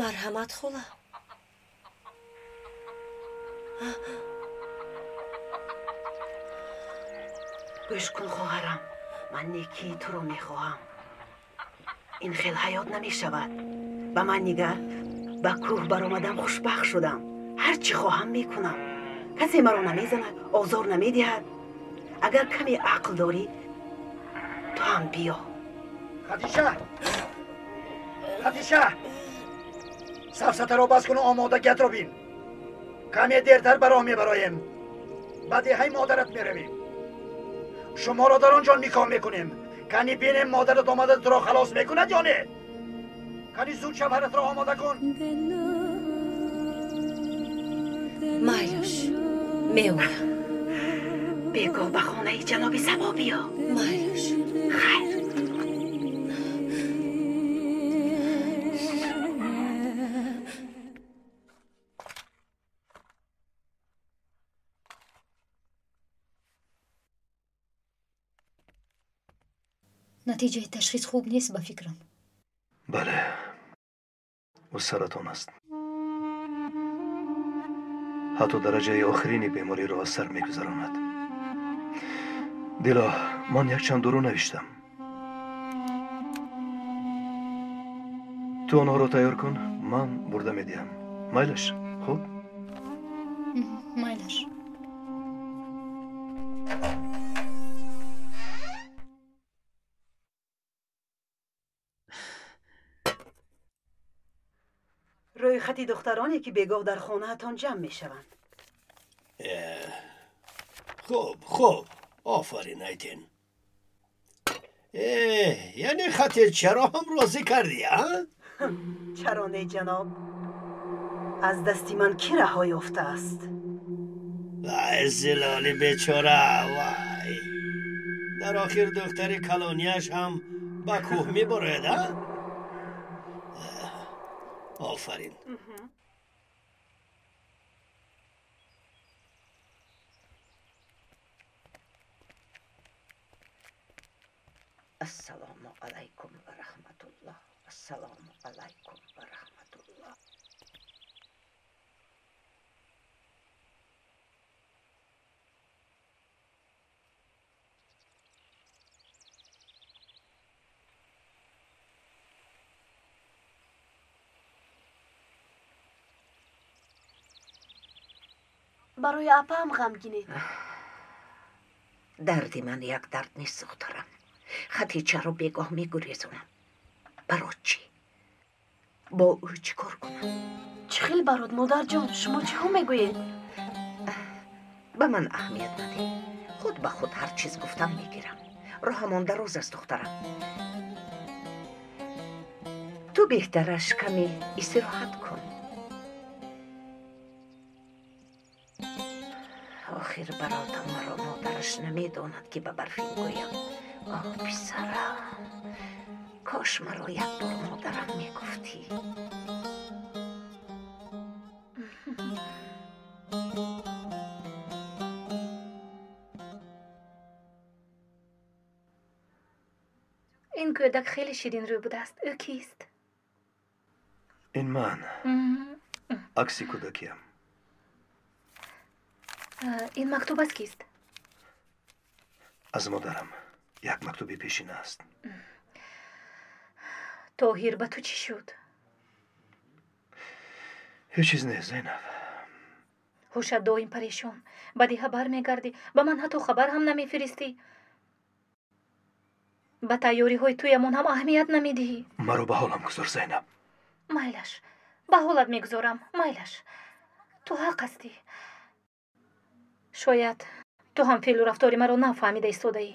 Марҳамат, хола. Гӯш кун, хоҳарам, ман некии туро мехоҳам. Ин хел ҳаёт намешавад. Ба ман нигар, ба кӯҳ баромадам, хушбахт шудам. Ҳар чӣ хоҳам мекунам. Касе маро намезанад, озор намедиҳад. Агар каме ақл дорӣ, ту ҳам биё. Хадиша! Хадиша! Сафсатаро бас куну омодагиятро бин. Каме дертар ба роҳ мебароем. Ба деҳаи модарат меравем. Шуморо дар он ҷо никоҳ мекунем. Кани бинем модарат омада туро халос мекунад ё не? Кани зуд шавҳаратро омода кун. Майлаш, меоям. Бегоҳ ба хонаи ҷаноби Сабо биё. Майлаш. Хайр. Натиҷаи ташхис хуб нест, ба фикрам. Бале, ӯ саратон аст. Ҳатто дараҷаи охирини бемориро аз сар мегузаронад. Дило, ман якчанд дору навиштам. Ту онҳоро тайёр кун, ман бурда медиҳам. Майлаш, хуб? Майлаш. Рӯйхати духтароне, ки бегоҳ дар хонаатон ҷамъ мешаванд. Хуб, хуб, офарин, Айтин. Яъне Хатирчаро ҳам розӣ кардӣ, а? Чаро не, ҷаноб? Аз дасти ман кӣ раҳо ёфтааст? Вай, Зилоли бечора, вай! Дар охир духтари калонияш ҳам ба кӯҳ мебарояд, а? Офарин. Ассалому алайкум ва раҳматуллоҳ. Ассалому алайкум ва раҳматуллоҳ. Барои апаам ғамгинед. Дарди ман як дард нест, духтарам. Хатичаро бегоҳ мегурезонам. Барот чӣ? Бо ӯ чӣ кор кунам? Чӣ хел барот, модарҷон? Шумо чиҳо мегӯед? Ба ман аҳамият надеҳ. Худ ба худ ҳар чиз гуфтам мегирам. Роҳамон дароз аст, духтарам. Ту беҳтараш каме истироҳат кун. Охир баротам маро модараш намедонад, ки ба Барфин гӯям. Оҳ, писарам, кош маро як бор модарам мегуфтӣ. Ин кӯдак хеле ширинрӯй будааст. Ӯ кист? Ин ман. Акси кӯдакиям. Ин мактуб аз кист? Аз модарам. Як мактуби пешина аст. Тоҳир, ба ту чӣ шуд? Ҳеҷ чиз нест, Зайнаб. Ҳушат доим парешон. Ба деҳа бармегардӣ, ба ман ҳатто хабар ҳам намефиристӣ. Ба тайёриҳои туямон ҳам аҳамият намедиҳӣ. Маро ба ҳолам гузор, Зайнаб. Майлаш, ба ҳолат мегузорам, майлаш. Ту ҳақ ҳастӣ. Шояд ту ҳам феълу рафтори маро нафаҳмида истодаӣ.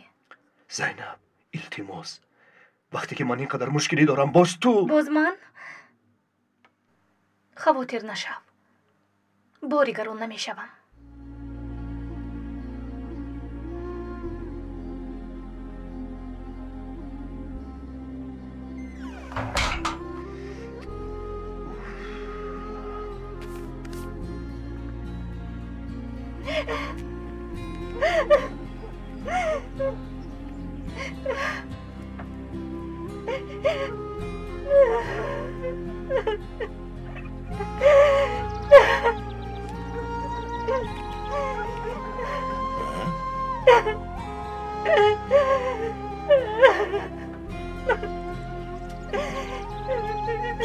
Зайнаб, илтимос, вақте ки ман ин қадар мушкилӣ дорам, боз ту. Боз ман? Хавотир нашав, бори гарон намешавам.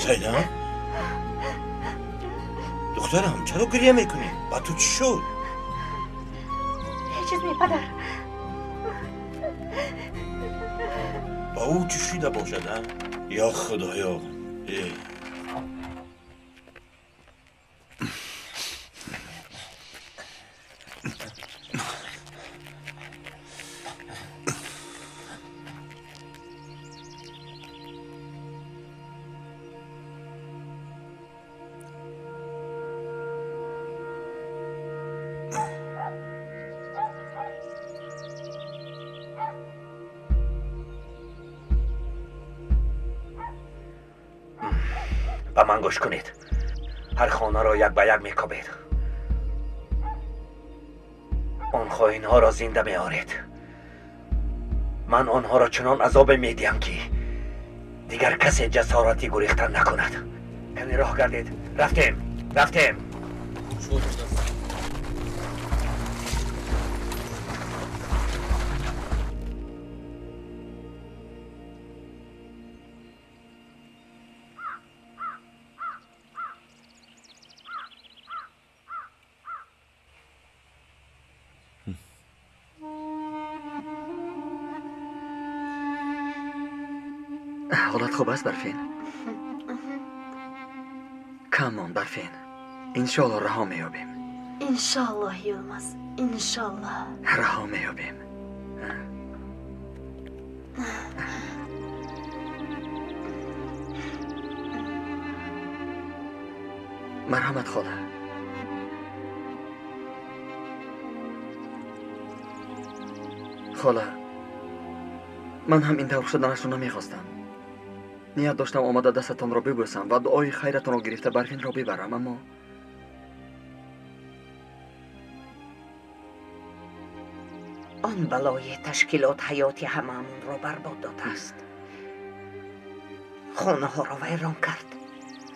Зайнаб? Духтарам, чаро гиря мекунӣ? Ба ту чӣ шуд? Ҳеҷ чиз не, падар. Ба ӯ чӣ шуда бошад, а? Ё Худоё! Ба ман гӯш кунед. Ҳар хонаро як ба як мекобед. Он хоинҳоро зинда меоред. Ман онҳоро чунон азобе медиҳам, ки дигар касе ҷасорати гурехтан накунад. Кане роҳ гардед. Рафтем, рафтем. ҳолат хуб аст, Барфин? Кам мон, Барфин. Иншоалло раҳо меёбем. Иншоалло, Йилмаз, иншоалло. Раҳо меёбем. Марҳамат, хола. Хола, ман ҳам ин тавр шуданашро намехостам. Ният доштам омада дастатонро бибӯсам ва дуои хайратонро гирифта Барфинро бибарам, аммо он балои ташкилот ҳаёти ҳамаамонро барбод додааст. Хонаҳоро вайрон кард.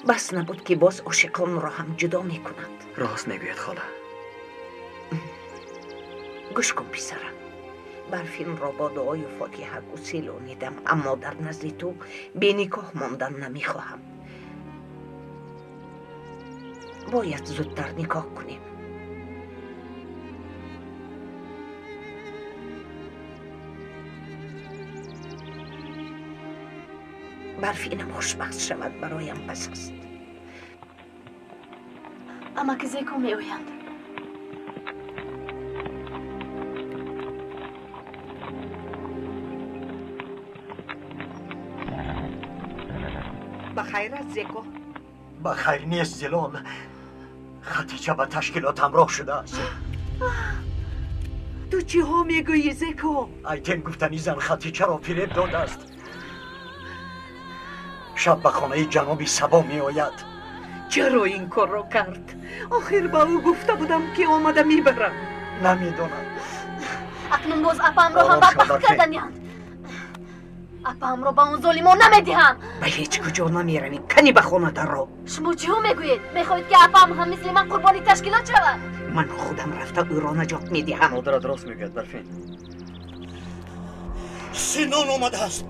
Бас набуд, ки боз ошиқонро ҳам ҷудо мекунад. Рост мегӯяд, хола. Гӯш кун, писарам. Барфинро бо дуою фотиҳа гусилонидам, аммо дар назди ту беникоҳ мондан намехоҳам. Бояд зудтар никоҳ кунем. Барфинам хушбахт шавад, бароям бас аст. Амаки Зеко меоянд. Ба хайр аст, Зеко? Ба хайр нест, Зилол. Хатича ба ташкилот ҳамроҳ шудааст. Ту чиҳо мегӯӣ, Зеко? Айтен гуфтани зан Хатичаро фиреб додааст. Шаб ба хонаи ҷаноби Сабо меояд. Чаро ин корро кард? Охир ба ӯ гуфта будам, ки омада мебарам. Намедонам. Акнун боз апаамро ҳам бадбахт карданианд. Апаамро ба он золимон намедиҳам. Ба ҳеҷ куҷо намеравӣ. Кани ба хона дарро. Шумо чиҳо мегӯед? Мехоҳед, ки апаам ҳам мисли ман қурбони ташкилот шавад? Ман худам рафта ӯро наҷот медиҳам. Модарат рост мегӯяд, Барфин. Синон омадааст.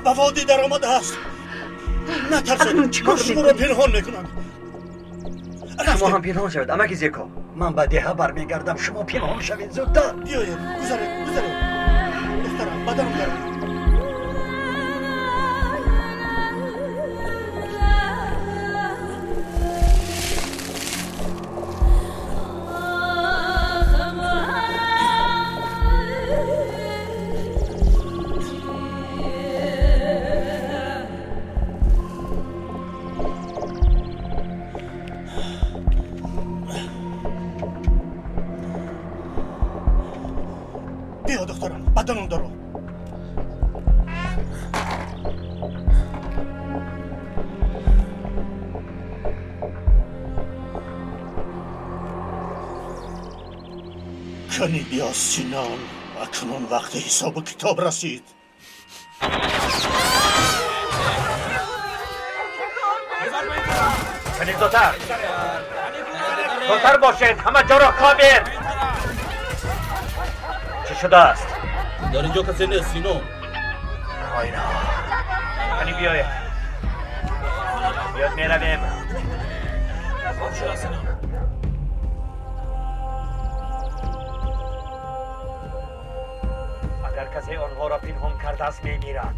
Ба водӣ даромадааст. Натарсед, ман шуморо пинҳон мекунам. Шумо ҳам пинҳон шавед, амаки Зеко. Ман ба деҳа бармегардам, шумо пинҳон шавед зудтар. Биёед, гузаред, гузаред. Духтарам, ба дарун даред. Биё, духтарам, ба дарун даро. Кани биё, Синон, акнун вақти ҳисобу китоб расид. Кани зудтар, зудтар бошед, ҳама ҷоро кобед. Чӣ шудааст? Дар ин ҷо касе нест, Синон. Хоинаҳо, кани биёед. Биёд меравем. Агар касе онҳоро пинҳон кардааст, мемирад.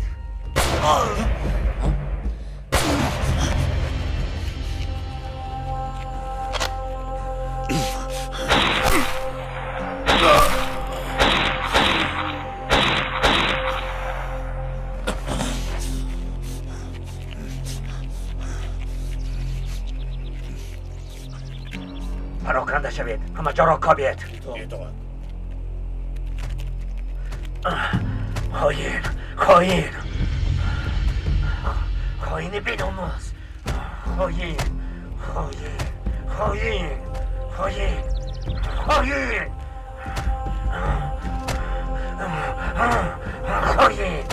Пароканда шавед, ҳама ҷоро кобед. Хоин, хоин, хоини беномус, хоин, хоин, хоин, хоин, хоин, хоин,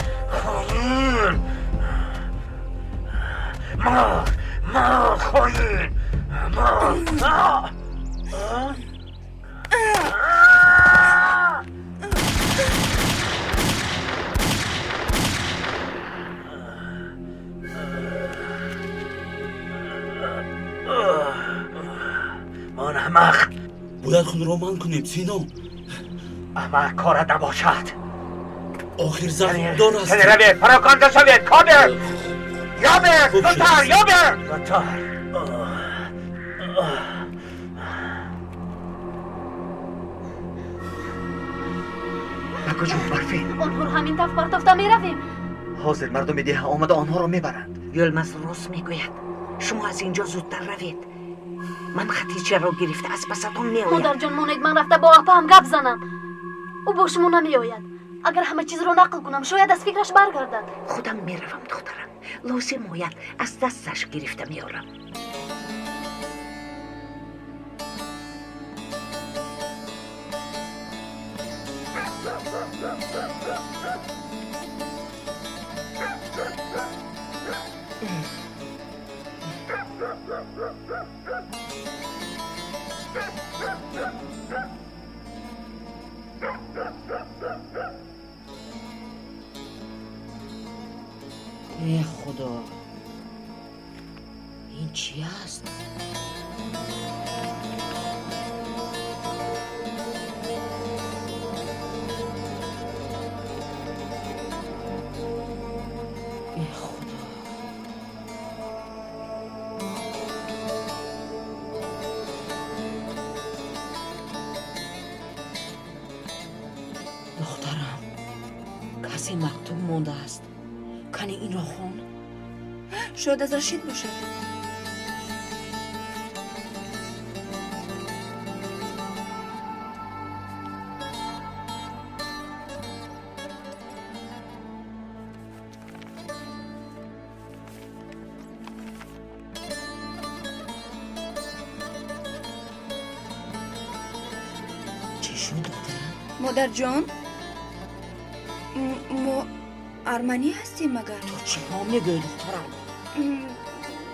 хоин, мор, мор, хоин, мор. Ман аҳмақ. Бояд худро манъ кунем, Сино. Аҳмақ корат набошад. Охир захмдор аст. Равед, пароканда шавед, кобед! Ёбед, зудтар, ёбед! Зудтар. Ба куҷо, Барфин? Онҳоро ҳамин таф партофта меравем. Ҳозир мардуми деҳа омада онҳоро мебаранд. Йӯлмаз рост мегӯяд. Шумо аз ин ҷо зудтар равед. Ман Хатичаро гирифта аз пасатон меоям. Модарҷон, монед ман рафта бо апаам гап занам. Ӯ бо шумо намеояд. Агар ҳама чизро нақл кунам, шояд аз фикраш баргардад. Худам меравам, духтарам. Лозим ояд, аз дасташ гирифта меорам. Э худо, ин чӣ аст? Э худо, духтарам, касе мактуб мондааст. Кани инро хон. Шояд аз Рашид бошад. Чӣ шуд, духтарам? Модарҷон, мо арманӣ ҳастем магар? Ту чиҳо мегӯӣ, духтарам?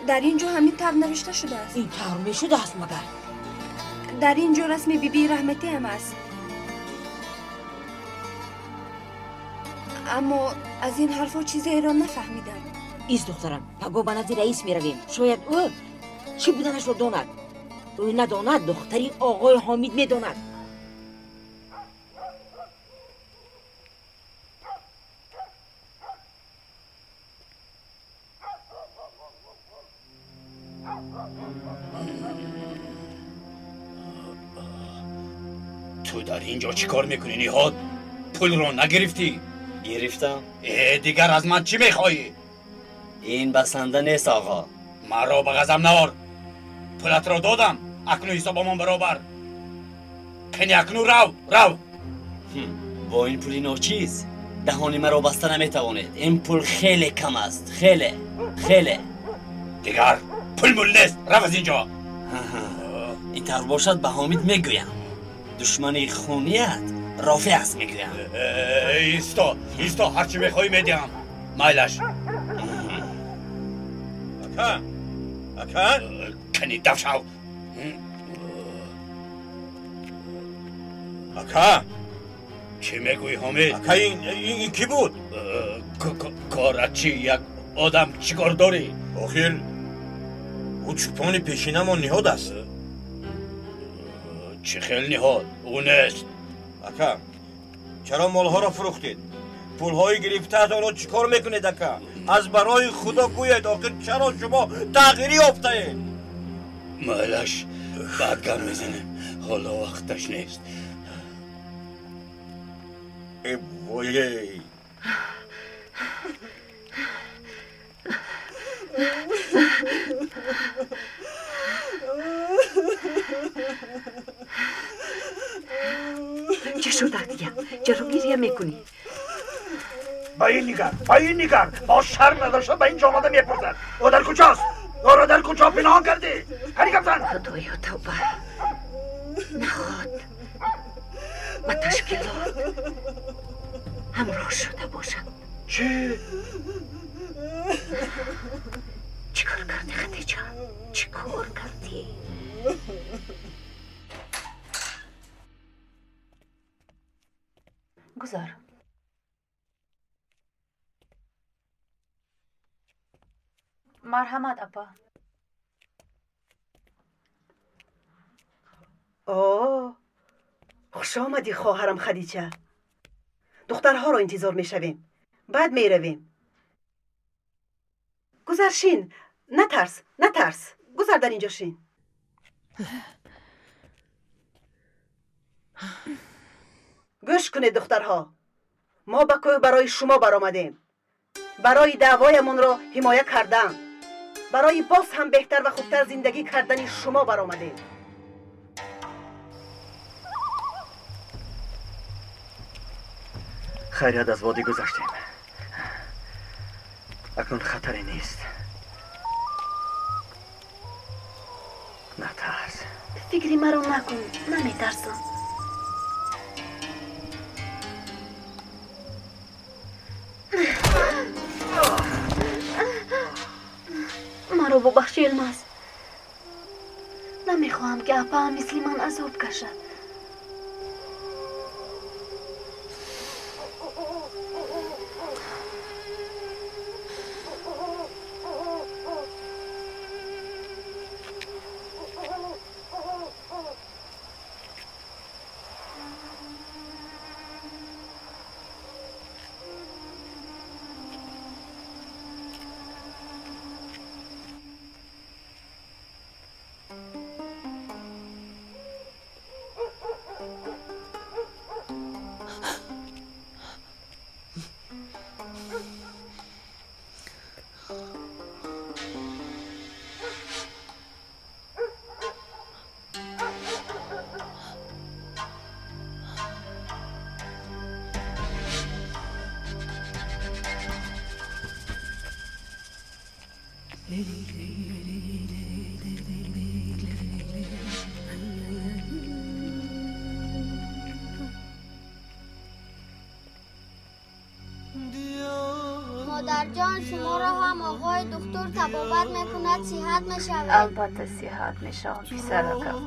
Дар ин ҷо ҳамин тавр навишта шудааст. Ин тавр мешудааст магар? Дар ин ҷо расми бибии раҳматӣ ҳам аст. Аммо аз ин ҳарфҳо чизеро нафаҳмидам. Ист, духтарам, паго ба назди раис меравем. Шояд ӯ чӣ буданашро донад. Ӯ надонад, духтари оғои Ҳомид медонад. Ту дар ин ҷо чӣ кор мекунӣ, Ниҳод? Пулро нагирифтӣ? Гирифтам. Э, дигар аз ман чӣ мехоҳӣ? Ин басанда нест, оғо. Маро ба ғазаб наор. Пулатро додам, акнун ҳисобамон баробар. Кани акнун рав, рав. Бо ин пули ночиз даҳони маро баста наметавонед. Ин пул хеле кам аст, хеле, хеле. Дигар пул мул нест, рав аз ин ҷо. Ин тавр бошад, ба Ҳомид мегӯям. Душмани хуният Рофеъ аст, мегӯям. Исто, исто, ҳар чӣ мехоҳӣ медиҳам. Майлаш. Ака, ака, кани дав шав. Ака, чӣ мегӯӣ, Ҳомид? Ака, ин кӣ буд? Корат чӣ? Як одам чӣ кор дорӣ? Охир Ӯ чӯпони пешинамон Ниҳод аст. Чӣ хел Ниҳод? Ӯ нест. Ака, чаро молҳоро фурӯхтед? Пулҳои гирифтаатонро чӣ кор мекунед, ака? Аз барои Худо гӯед, охир чаро шумо тағйирӣ ёфтаед? Майлаш, баъд гап мезанем. Ҳоло вақташ нест. Э вой! Чӣ шуд, Ахдия? Чаро гирья мекунӣ? Ба ин нигар, ба ин нигар, бо шарм надошта ба ин ҷо омада мепурсад. Ӯ дар куҷост? Ӯро дар куҷо пинҳон кардӣ? Ҳани гап зан! Худоё, тавба! Наход ба ташкилот ҳамроҳ шуда бошад. Чӣ? Чӣ кор кардӣ, Хадиҷа? Чӣ кор кардӣ? Гузар. Марҳамат, апа. О, хуш омадӣ, хоҳарам Хадича. Духтарҳоро интизор мешавем. Баъд меравем. Гузар, шин. Натарс, натарс. Гузар, дар инҷо шин. Гӯш кунед, духтарҳо. Мо ба кӯҳ барои шумо баромадем. Барои даъвоямонро ҳимоя кардан. Барои боз ҳам беҳтар ва хубтар зиндагӣ кардани шумо баромадем. Хайрият, аз водӣ гузаштем. Акнун хатаре нест. Натарс. Фикри маро накун, наметарсам. Маро бубахши, Елмаз. Намехоҳам, ки апаам мисли ман азоб кашад. Модарҷон, шуморо ҳам оғои духтур табобат мекунад, сиҳат мешавед. Албатта сиҳат мешавам, писаракам.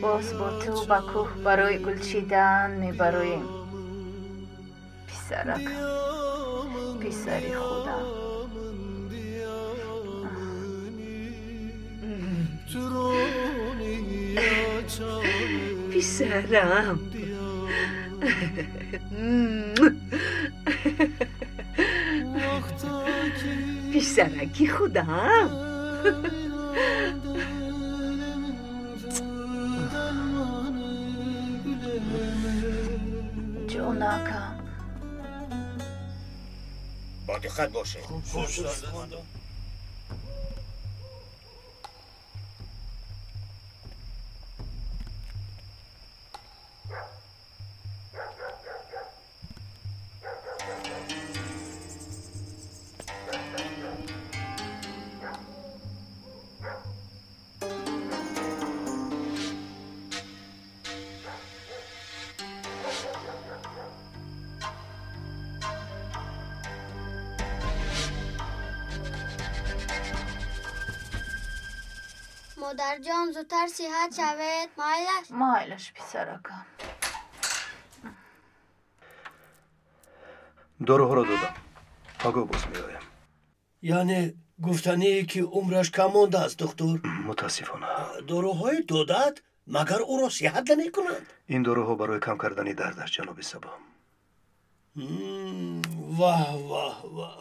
Боз бо ту ба кӯҳ барои гулчидан мебароем. Писаракам, писари худам. Писарам. Писараки худам. Ҷонакам. Бо диққат бошед. Модарҷон, зудтар сиҳат шавед. Майлаш? Майлаш, писаракам. Доруҳоро додам. Пагоҳ боз меоям. Яъне Гуфтанӣ ки умраш кам мондааст, духтур. Мутаассифона. Доруҳои додаат магар ӯро сиҳат намекунанд? Ин доруҳо барои кам кардани дард аст, ҷаноби Сабо. Ваҳ, ваҳ, ваҳ,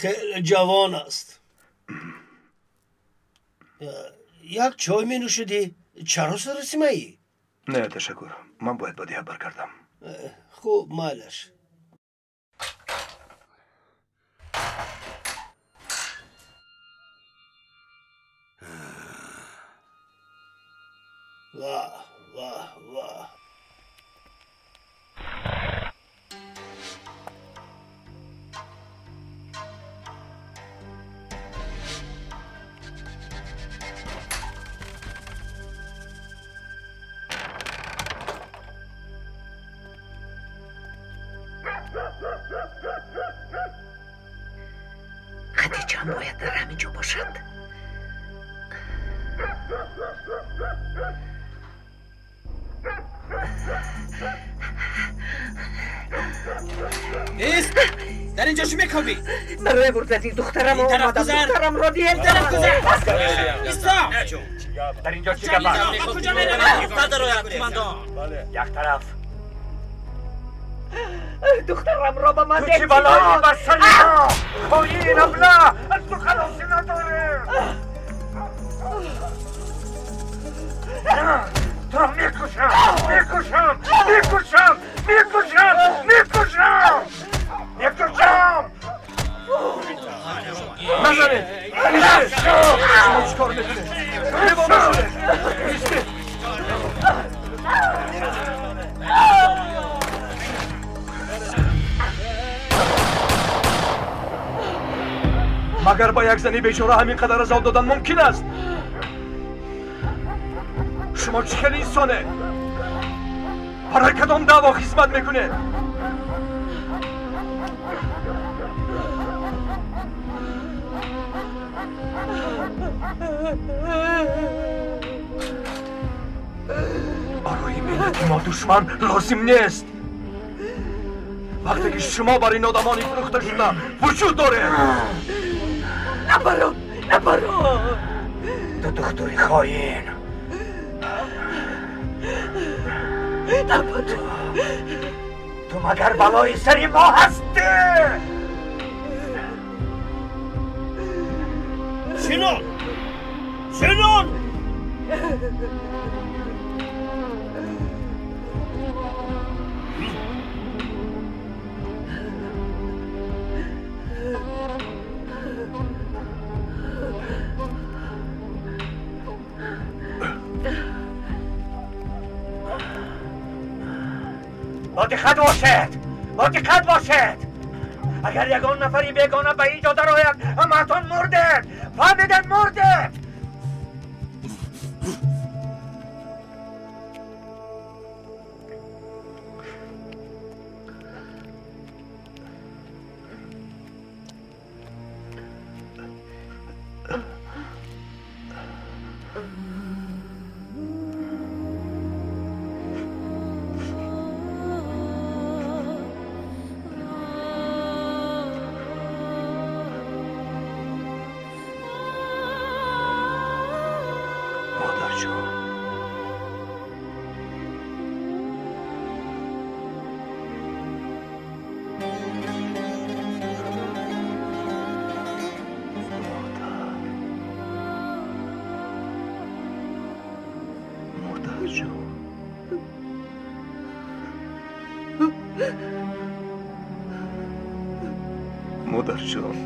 хеле ҷавон аст. Як чой менӯшидӣ? Чаро сарасимаӣ? Не, ташаккур. Ман бояд ба деҳа баргардам. Хуб, майлаш. Ваҳ, ваҳ, ваҳ. Хадиҷаам бояд дар ҳамин ҷо бошад. Ист! Дар ин ҷо чӣ мекобӣ? Барои бурдани духтарам омадам. Духтарамро диҳед. Тараф гузар! Исто! Дар ин ҷо чӣ гап аст? Куҷо меравед? Дарояд, кумандон! Як тараф. Духтарамро ба ман Ту чӣ балое бар сари мо? Хоин, абла! Аз ту халосӣ надорем! Туро мекушам! Мекушам! Мекушам! Мекушам! Мекушам! Мекушам! Назанед! Шумо чӣ кор мекунед? Девона шудед! Истед! Магар ба як зани бечора ҳамин қадар азоб додан мумкин аст? Шумо чӣ хел инсонед? Барои кадом даъво хизмат мекунед? Барои миллати мо душман лозим нест. Вақте ки шумо бар ин одамони фурӯхта шуда вуҷуд доред. Набаро, набаро! Ту духтури хоин! Набаро! Ту магар балои сари мо ҳастӣ? Синон! Синон! Бо диққат бошед! Бо диққат бошед! Агар ягон нафари бегона ба ин ҷо дарояд, ҳамаатон мурдед! Фаҳмидед, мурдед! Модарҷон,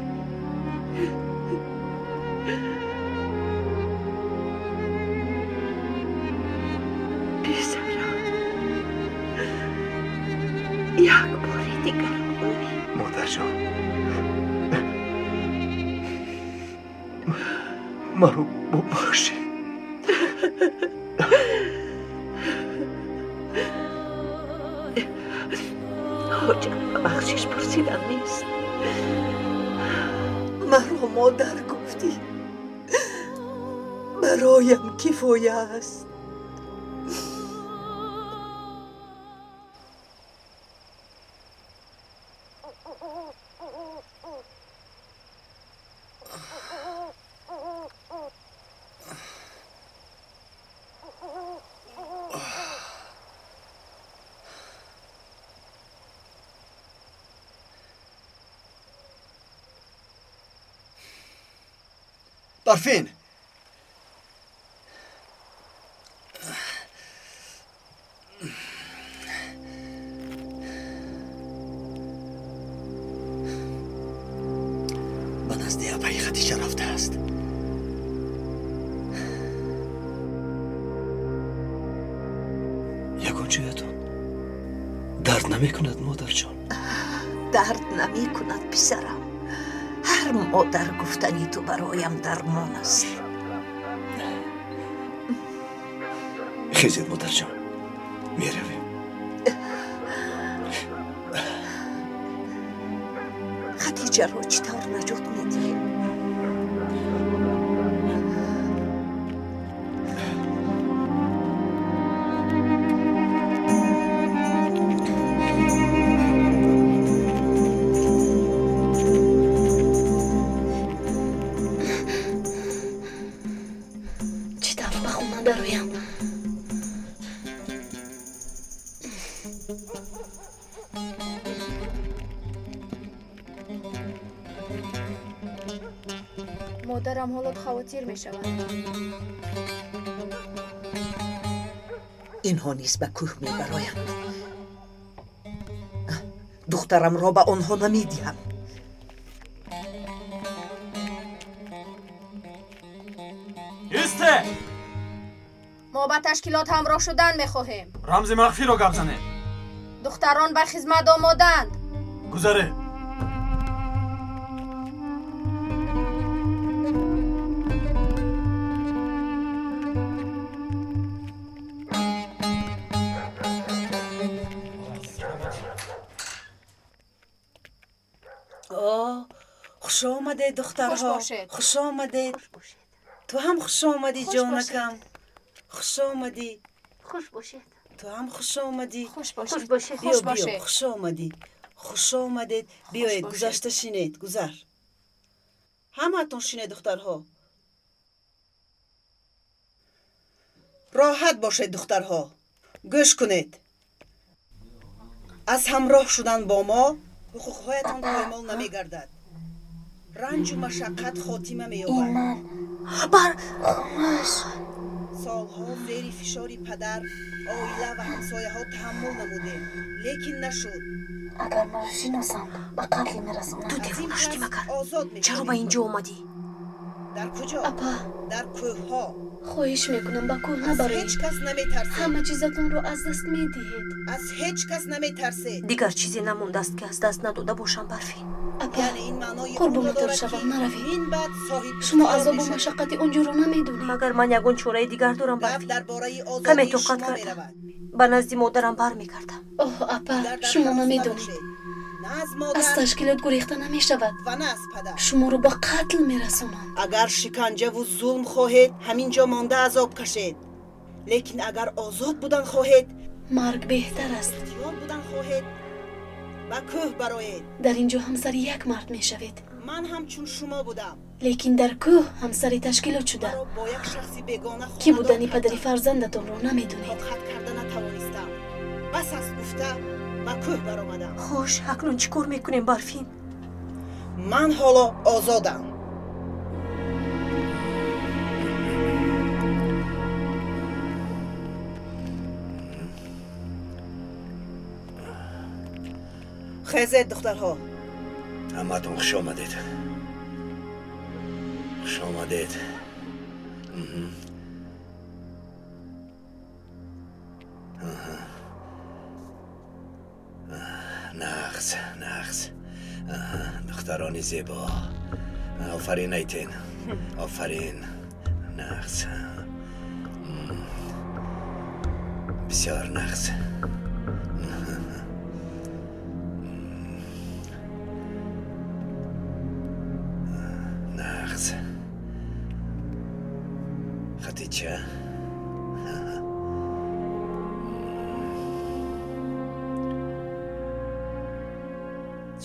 писарам, як бори дигар ӯй. Модарҷон, маро бубахшед. Ҳоҷат ба бахшиш пурсидан нест. Маро модар гуфтӣ, бароям кифоя аст. Барфин! Ба назди апаи Хадича рафтааст. Ягон ҷоятон дард намекунад, модарҷон? Дард намекунад, писарам. Ҳар модар гуфтани ту бароям дармон аст. Хезед, модарҷон, меравем. Хадиҷаро чӣ тавр наҷот медиҳем? Чӣ тавр ба хона дароям? Модарам ҳоло хавотир мешавад. Инҳо низ ба кӯҳ мебароянд. Духтарамро ба онҳо намедиҳам. Исте! Мо ба ташкилот ҳамроҳ шудан мехоҳем. Рамзи махфиро гап занед. Духтарон ба хизмат омоданд. Гузаре. Хуш омадед, духтарҳо. Хуш омадед. Ту ҳам хуш омадӣ, ҷонакам. Хуш омадӣ. Хуш бошед. Ту ҳам хуш омадӣ. Хуш бошед. Биё, биё, хуш омадӣ. Хуш омадед. Биёед, гузашта шинед, гузар. Ҳамаатон шинед, духтарҳо. Роҳат бошед, духтарҳо. Гӯш кунед. Аз ҳамроҳ шудан бо мо ҳуқуқҳоятон поймол намегардад. Ранҷу машаққат хотима меёбад. Бар хомӯш. Солҳо зери фишори падар, оила ва ҳамсояҳо таҳаммул намудем, лекин нашуд. Агар маро шиносанд, ба қатл мерасонанд. Ту девона шудӣ магар? Чаро ба ин ҷо омадӣ? Дар куҷо? Апа. Дар кӯҳҳо. Хоҳиш мекунам, ба кӯҳ набароед. Аз ҳеҷ кас наметарсед. Ҳама чизатонро аз даст медиҳед. Аз ҳеҷ кас наметарсед. Дигар чизе намондааст, ки аз даст надода бошам, Барфин. Апа, қурбонатон шавам, наравед. Шумо азобу машаққати он ҷоро намедонед. Магар ман ягон чораи дигар дорам, Барфин? Каме тоқат кардам, ба назди модарам бармегардам. Оҳ, апа, шумо намедонед. Аз ташкилот гурехта намешавад. Шуморо ба қатл мерасонанд. Агар шиканҷаву зулм хоҳед, ҳамин ҷо монда азоб кашед. Лекин агар озод будан хоҳед, марг беҳтар аст. Ихтиёр будан хоҳед, ба кӯҳ бароед. Дар ин ҷо ҳамсари як мард мешавед. Ман ҳам чун шумо будам. Лекин дар кӯҳ ҳамсари ташкилот шуда. Бо як шахси бегона ки будани падари фарзандатонро намедонед. Тоқат карда натавонистам. Бас аст гуфта ба кӯҳ баромадам. Хуш, акнун чӣ кор мекунем, Барфин? Ман ҳоло озодам. Хезед, духтарҳо. Ҳамаатон хуш омадед. Хуш омадед. Нағз, нағз. Духтарони зебо. Офарин, Айтен. Офарин. Нағз. Бисёр нағз. Нағз. Хатича.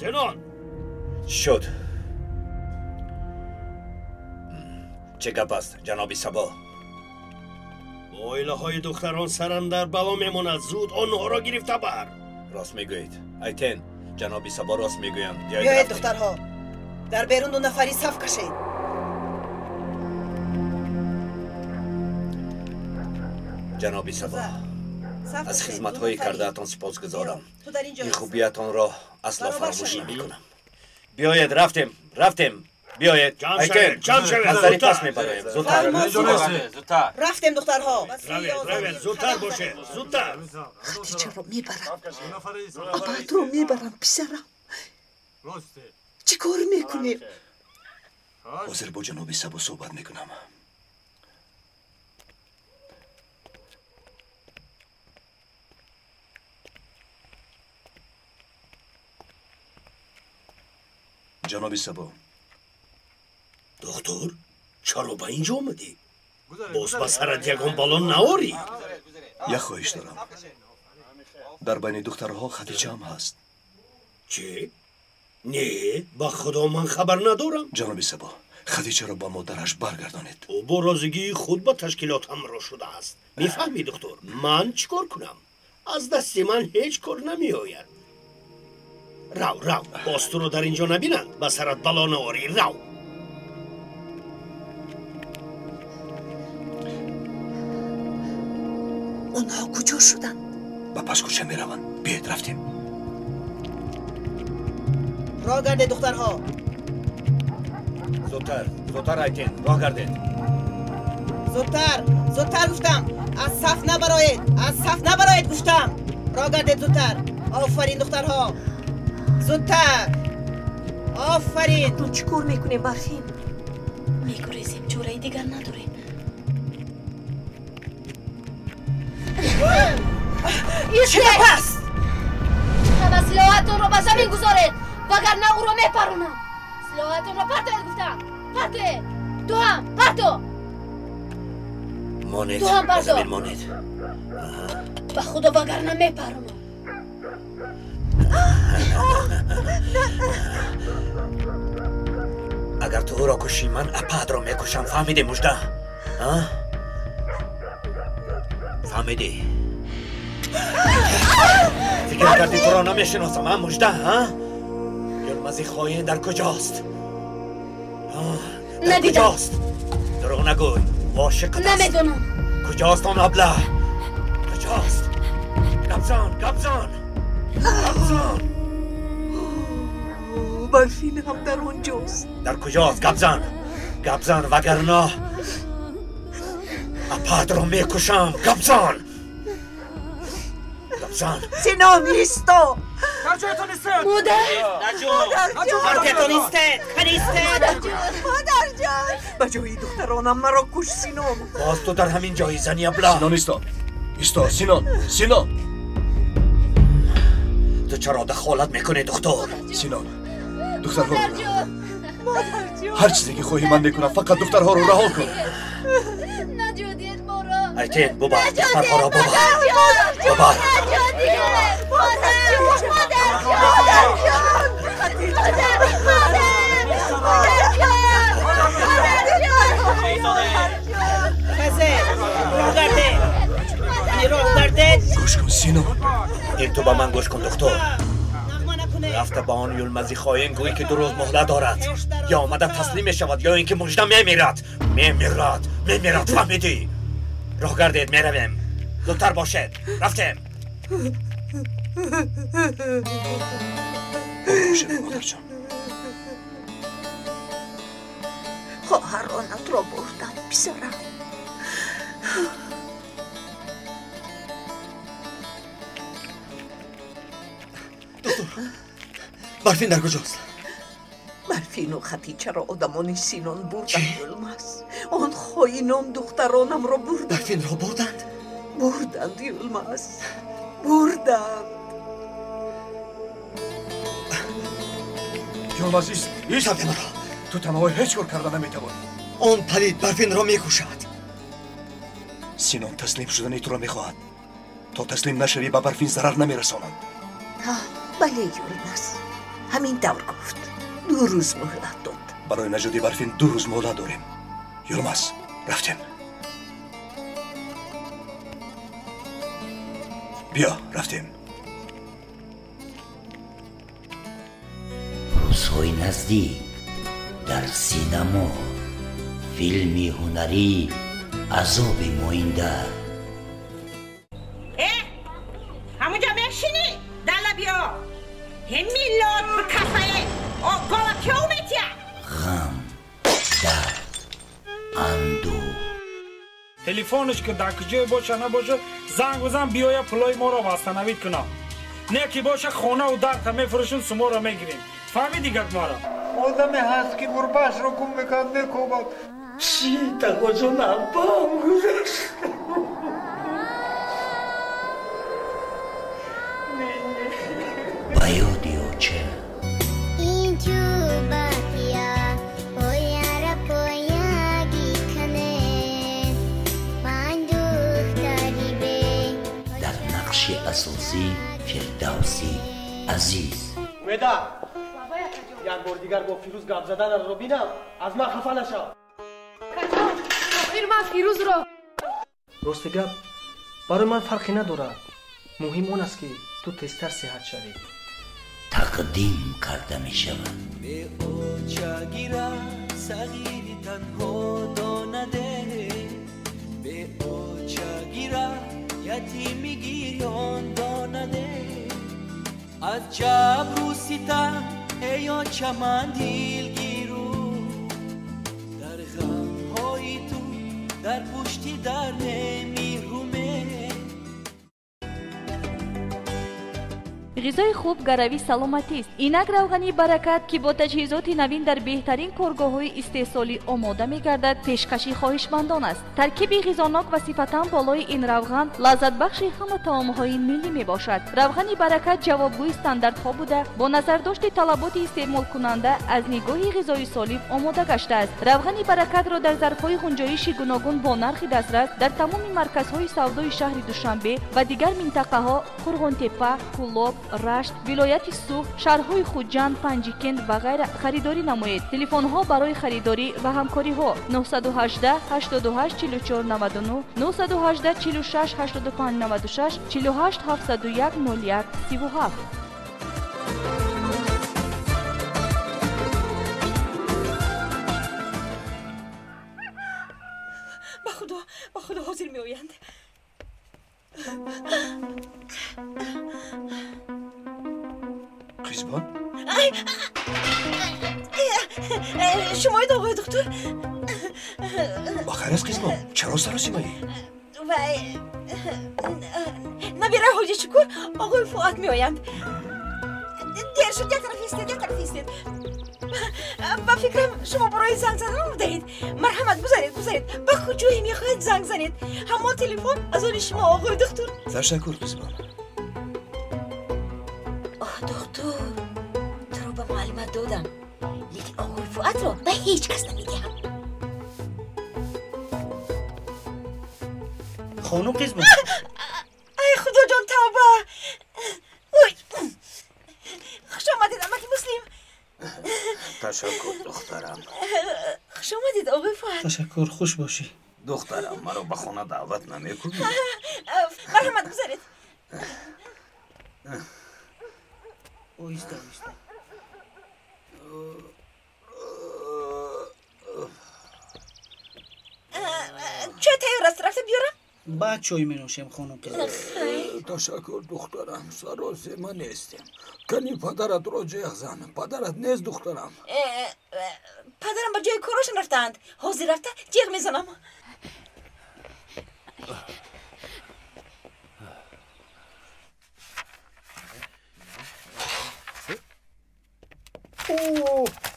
Зенон! Шуд. Чӣ гап аст, ҷаноби Сабо? Оилаҳои духтарон сарам дар бало мемонад. Зуд онҳоро гирифта бар. Рост мегӯед. Айтен, ҷаноби Сабо рост мегӯянд. Биёед, духтарҳо. Дар берун ду нафарӣ саф кашед. Ҷаноби Сабо, аз хизматҳои кардаатон сипосгузорам. Ин хубиятонро асло фаромӯш намекунам. Биёед, рафтем, рафтем. Биёед, Айтен, аз дари пас мебароем. Зудтар. Рафтем, духтарҳо. Равед, зудтар бошед, зудтар. Хадичаро мебарам, абадро мебарам, писарам. Чӣ кор мекунем? Ҳозир бо ҷаноби Сабо суҳбат мекунам. Ҷаноби Сабо. Доктор, чаро ба ин ҷо омадӣ? Боз ба сарат ягон бало наорӣ? Як хоҳиш дорам. Дар байни духтарҳо Хадичаам ҳаст. Чӣ? Не, ба худо ман хабар надорам. Ҷаноби Сабо, Хадичаро ба модараш баргардонед. Ӯ бо розигии худ ба ташкилот ҳамроҳ шудааст. Мефаҳмӣ, доктор, ман чӣ кор кунам? Аз дасти ман ҳеҷ кор намеояд. Рав, рав, боз туро дар ин ҷо набинанд, ба сарат бало наорӣ, рав. Онҳо куҷо шуданд? Ба паскӯча мераванд. Биёед, рафтем. Роҳ гардед, духтарҳо. Зудтар, зудтар, Айтен, роҳ гардед. Зудтар, зудтар гуфтам. Аз саф набароед, аз саф набароед гуфтам. Роҳ гардед зудтар. Офарин, духтарҳо. Зудтар. Офарин. Ту чӣ кор мекунем, Барфин? Мегурезем, чораи дигар надорем. Чӣ гап аст? Ҳама силоҳатонро ба замин гузоред, вагарна ӯро мепаронам. Силоҳатонро партоед гуфтам. Партоед. Ту ҳам парто. Монед, ту ҳам ба парто. замин монед. Ба худо вагарна мепаронам. Агар ту ӯро кушӣ, ман апаатро мекушам. Фаҳмидӣ, Мужда? Фаҳмидӣ? Фикр кардӣ туро намешиносам, а, Мужда? Юлмази хоин дар куҷост? Дар куҷост? Дурӯғ нагӯй, ошиқат аст. Намедонам. Куҷост он абла? Куҷост? Гапзан, гапзан, гапзан. Барфин ҳам дар он ҷост. Дар куҷост? Гапзан, гапзан, вагарна апаатро мекушам. Гапзан, гапзан. Синон, исто! Дар ҷоятон истед! Модар! Ҳаркатон истед! Кан истед! Модарҷон! Ба ҷои духтаронам маро куш, Синон! Боз ту дар ҳамин ҷои зани абла. Синон, исто, исто, Синон, Синон. Ту чаро дахолат мекунӣ, духтур? Синон, духтарҳоро ҳар чизе ки хоҳӣ ман мекунам, фақат духтарҳоро раҳо кун. Наҷот моро! Айтен, бубар, духтарҳоро бубар, бубар. Роҳ гардед! Роҳ гардед! Гӯш кун, Синон. Ин ту ба ман гӯш кун, духтур. Рафта ба он Юлмази хоин гӯй ки 2 рӯз муҳлат дорад. Ё омада таслим мешавад, ё ин ки Мужда мемирад. Мемирад, мемирад, фаҳмидӣ? Роҳ гардед, меравем. Зудтар бошед, рафтем. Ором шавед, модарҷон. Хоҳаронатро бурданд, писарам. Доктор, Барфин дар куҷост? Барфину Хадичаро одамони Синон бурданд, Юлмаз. Он хоинон духтаронамро бурданд. Барфинро бурданд? Бурданд, Юлмаз, бурданд. Юлмаз, ист, ист! Шавед маро! Ту танҳо ҳеҷ кор карда наметавонӣ. Он палид Барфинро мекушад. Синон таслим шудани туро мехоҳад. То таслим нашавӣ, ба Барфин зарар намерасонанд. Бале, Юлмаз, ҳамин тавр гуфт. 2 рӯз муҳлат дод. Барои наҷоти Барфин 2 рӯз муҳлат дорем. Юлмаз, рафтем. Биё, рафтем. Рӯзҳои наздик дар синамо филми ҳунарӣ Азоби моинда. Телефонш ки дар куҷое боша набоша, занг бизан, биёя пулои моро восстановить кунам. Не ки боша хонаву дарта мефурӯшем, суморо мегирем. Фаҳмиди гап маро? Одаме ҳаст ки гурбаашро гум мекунад, мекӯбад. Чӣ тақоҷон аббам гузашт. Ба ёди оча. Дар нақши асосӣ Фирдавси Азиз. Умеда, як бор дигар бо Фирӯз гап заданатро бинам, аз ман хафа нашав. Охир ман Фирӯзро. Рости гап, барои ман фарқе надорад. Муҳим он аст, ки ту тезтар сиҳат шавӣ. Тақдим карда мешавад. Беочагира сағири танҳо донаде, беочагира ятими гирён донаде. Аз ҷабру ситам эй оча ман дилгиру, дар ғамҳои ту дар пушти дар немиҳруме. Ғизои хуб гарави саломатист. Инак равғани Баракат, ки бо таҷҳизоти навин дар беҳтарин коргоҳҳои истеҳсолӣ омода мегардад, пешкаши хоҳишмандон аст. Таркиби ғизонок ва сифатан болои ин равған лаззатбахши ҳама таомҳои миллӣ мебошад. Равғани Баракат ҷавобгӯи стандартҳо буда, бо назардошти талаботи истеъмолкунанда аз нигоҳи ғизои солим омода гаштааст. Равғани Баракатро дар зарфҳои ғунҷоиши гуногун бо нархи дастрас дар тамоми марказҳои савдои шаҳри Душанбе ва дигар минтақаҳо Қурғонтеппа, Кӯлоб, Рашт, вилояти Суғд, шаҳрҳои Хуҷанд, Панҷикент ва ғайра харидорӣ намоед. Телефонҳо барои харидорӣ ва ҳамкориҳо 918 88 44 99, 918 46 85 96, 48 701 01 37. Ба Худо, ба Худо, ҳозир меоянд. Қизбон? Шумоед, оғои духтур? Ба хайр аст, Қизбон? Чаро саросимаӣ? Вай, набираи ҳоҷи Шукур оғои Фуат меоянд. Дер шуд, як тараф истед, як тараф истед. Ба фикрам, шумо барои занг задан омадаед. Марҳамат, гузаред, гузаред. Ба куҷое мехоҳед занг занед. Ҳамон телефон аз они шумо, оғои духтур. Ташаккур, Қизбон. Оҳ, духтур, туро ба муаллимат додам, лекин оғои Фуатро ба ҳеҷ кас намедиҳам. Хонум Қизбон. Ай, Худоҷон, тавба! Ой, хуш омадед, амаки Муслим. Ташаккур, духтарам. Хуш омадед, оғои Фуат. Ташаккур, хуш бошӣ. Духтарам, маро ба хона даъват намекунӣ? Марҳамат, гузаред. Оҳиста, оҳиста. Чой тайёр аст, рафта биёрам? Баъд чой менӯшем, хонум Қизбон. Ташаккур, духтарам, саросема нестем. Кани падаратро ҷеғ зан. Падарат нест, духтарам? Падарам ба ҷои корошон рафтаанд. Ҳозир рафта ҷеғ мезанам.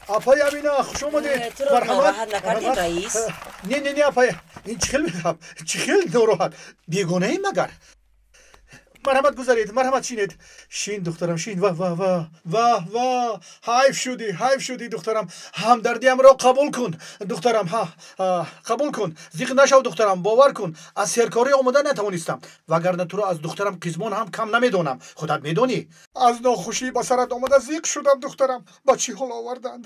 Апай Амина, хуш омадед. Туро нороҳат накардем, раис? Не, не, не, апай, ин чӣ хел мегап? Чӣ хел нороҳат? Бегонаем магар? Марҳамат, гузаред, марҳамат, шинед. Шин, духтарам, шин. Ваҳ, ваҳ, ваҳ, ваҳ, ваҳ, ҳайф шудӣ, ҳайф шудӣ, духтарам. Ҳамдардиамро қабул кун, духтарам. Ҳа, қабул кун, зиқ нашав, духтарам. Бовар кун, аз серкорӣ омода натавонистам, вагарна туро аз духтарам Қизмон ҳам кам намедонам. Худат медонӣ. Аз нохушӣ ба сарат омада зиқ шудам, духтарам. Ба чӣ ҳол оварданд?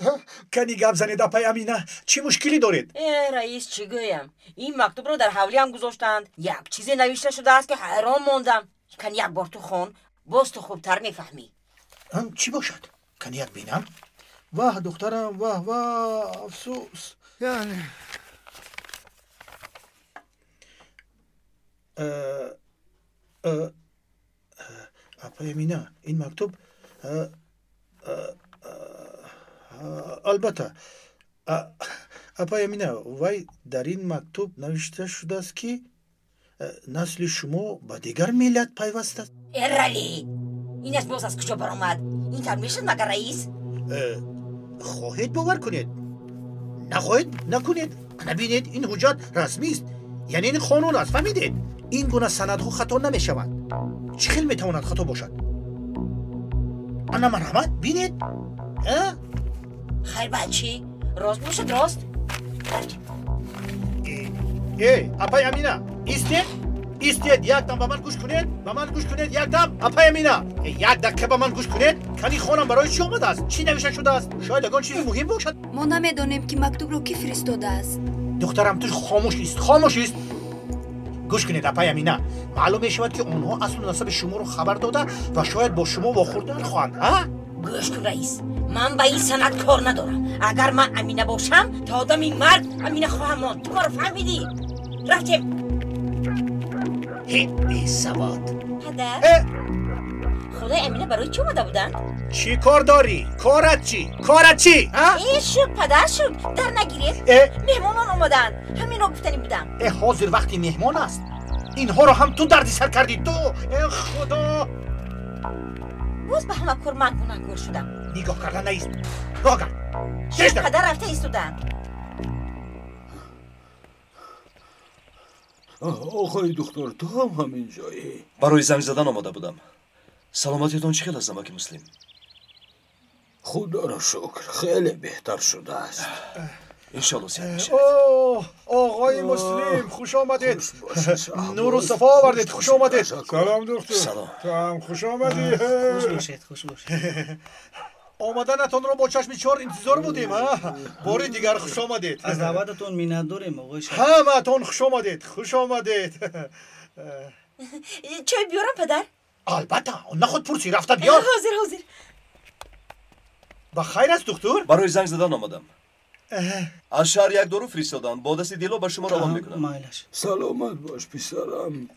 Кани гап занед, апай Амина, чӣ мушкилӣ доред? Э, раис, чӣ гӯям, ин мактубро дар ҳавлиам гузоштанд. Як чизе навишта шудааст, ки ҳайрон мондам. Кани як бор ту хон, боз ту хубтар мефаҳмӣ. Чӣ бошад? Кани як бинам. Ваҳ, духтарам, ваҳ, ваҳ, афсӯс. Апай Амина, ин мактуб албатта Апай Амина, вай дар ин мактуб навишта шудааст, ки насли шумо ба дигар миллат пайваст аст. Эрали, инаш боз аз куҷо баромад? Ин тавр мешуд магар, раис? Хоҳед бовар кунед, нахоҳед накунед. Набинед, ин ҳуҷҷат расмист, яъне ин қонун аст, фаҳмидед? Ин гуна санадҳо хато намешаванд. Чӣ хел метавонад хато бошад? Ана марҳамат, бинед. Хайр, баъд чӣ? Рост бошад, рост. Э, апай Амина, истед, истед, якдам ба ман гӯш кунед, ба ман гӯш кунед, якдам, апай Амина, як дақиқа ба ман гӯш кунед. Кани хонам барои чӣ омадааст? Чӣ навишта шудааст? Шояд ягон чизи муҳим бошад. Мо намедонем, ки мактубро кӣ фиристодааст. Духтарам, ту хомӯш ист, хомӯш ист. Гӯш кунед, апай Амина, маълум мешавад, ки онҳо аслу насаби шуморо хабар дода ва шояд бо шумо вохӯрдан хоҳанд. Гӯш кун, раис, ман ба ин санад кор надорам. Агар ман Амина бошам, то одами мард Амина хоҳам монд. Ту маро фаҳмидӣ? Рафтем. Ҳе, бесавод. Падар, худои Амина барои чӣ омада буданд? Чӣ кор дорӣ? Корат чӣ? Корат чӣ? Э, шуд, падар, шуд, дар нагиред. Меҳмонон омадаанд, ҳаминро гуфтанӣ будам. Э, ҳозир вақти меҳмон аст? Инҳоро ҳам ту дарди сар кардӣ, ту. Э, худо! Боз ба ҳама кор ман гунаҳкор шудам. Нигоҳ карда наист, роҳ гард. Шуд, падар, рафта истодаанд. Оқои духтур, ту ҳам ҳамин ҷоӣ? Барои занг задан омода будам. Саломатиатон чӣ хел аст, амаки Муслим? Худоро шукр, хеле беҳтар шудааст. Иншоалло сиҳат мешавед. О, оғои Муслим, хуш омадед! Нуру сафо овардед, хуш омадед! Салом, духтур. Салом. Ту ҳам хуш омадӣ. Хуш бошед, хуш бошед. Омаданатонро бо чашми чор интизор будем. Бори дигар хуш омадед. Аз даъвататон миннатдорем, оғои шаҳр. Ҳамаатон хуш омадед, хуш омадед. Чой биёрам, падар? Албатта, нахуд пурсӣ, рафта биёр. Ҳозир, ҳозир. Ба хайр аст, духтур? Барои занг задан омадам. Аз шаҳр як дору фиристоданд, бо дасти Дило ба шумо равон мекунам. Майлаш. Саломат бош, писарам.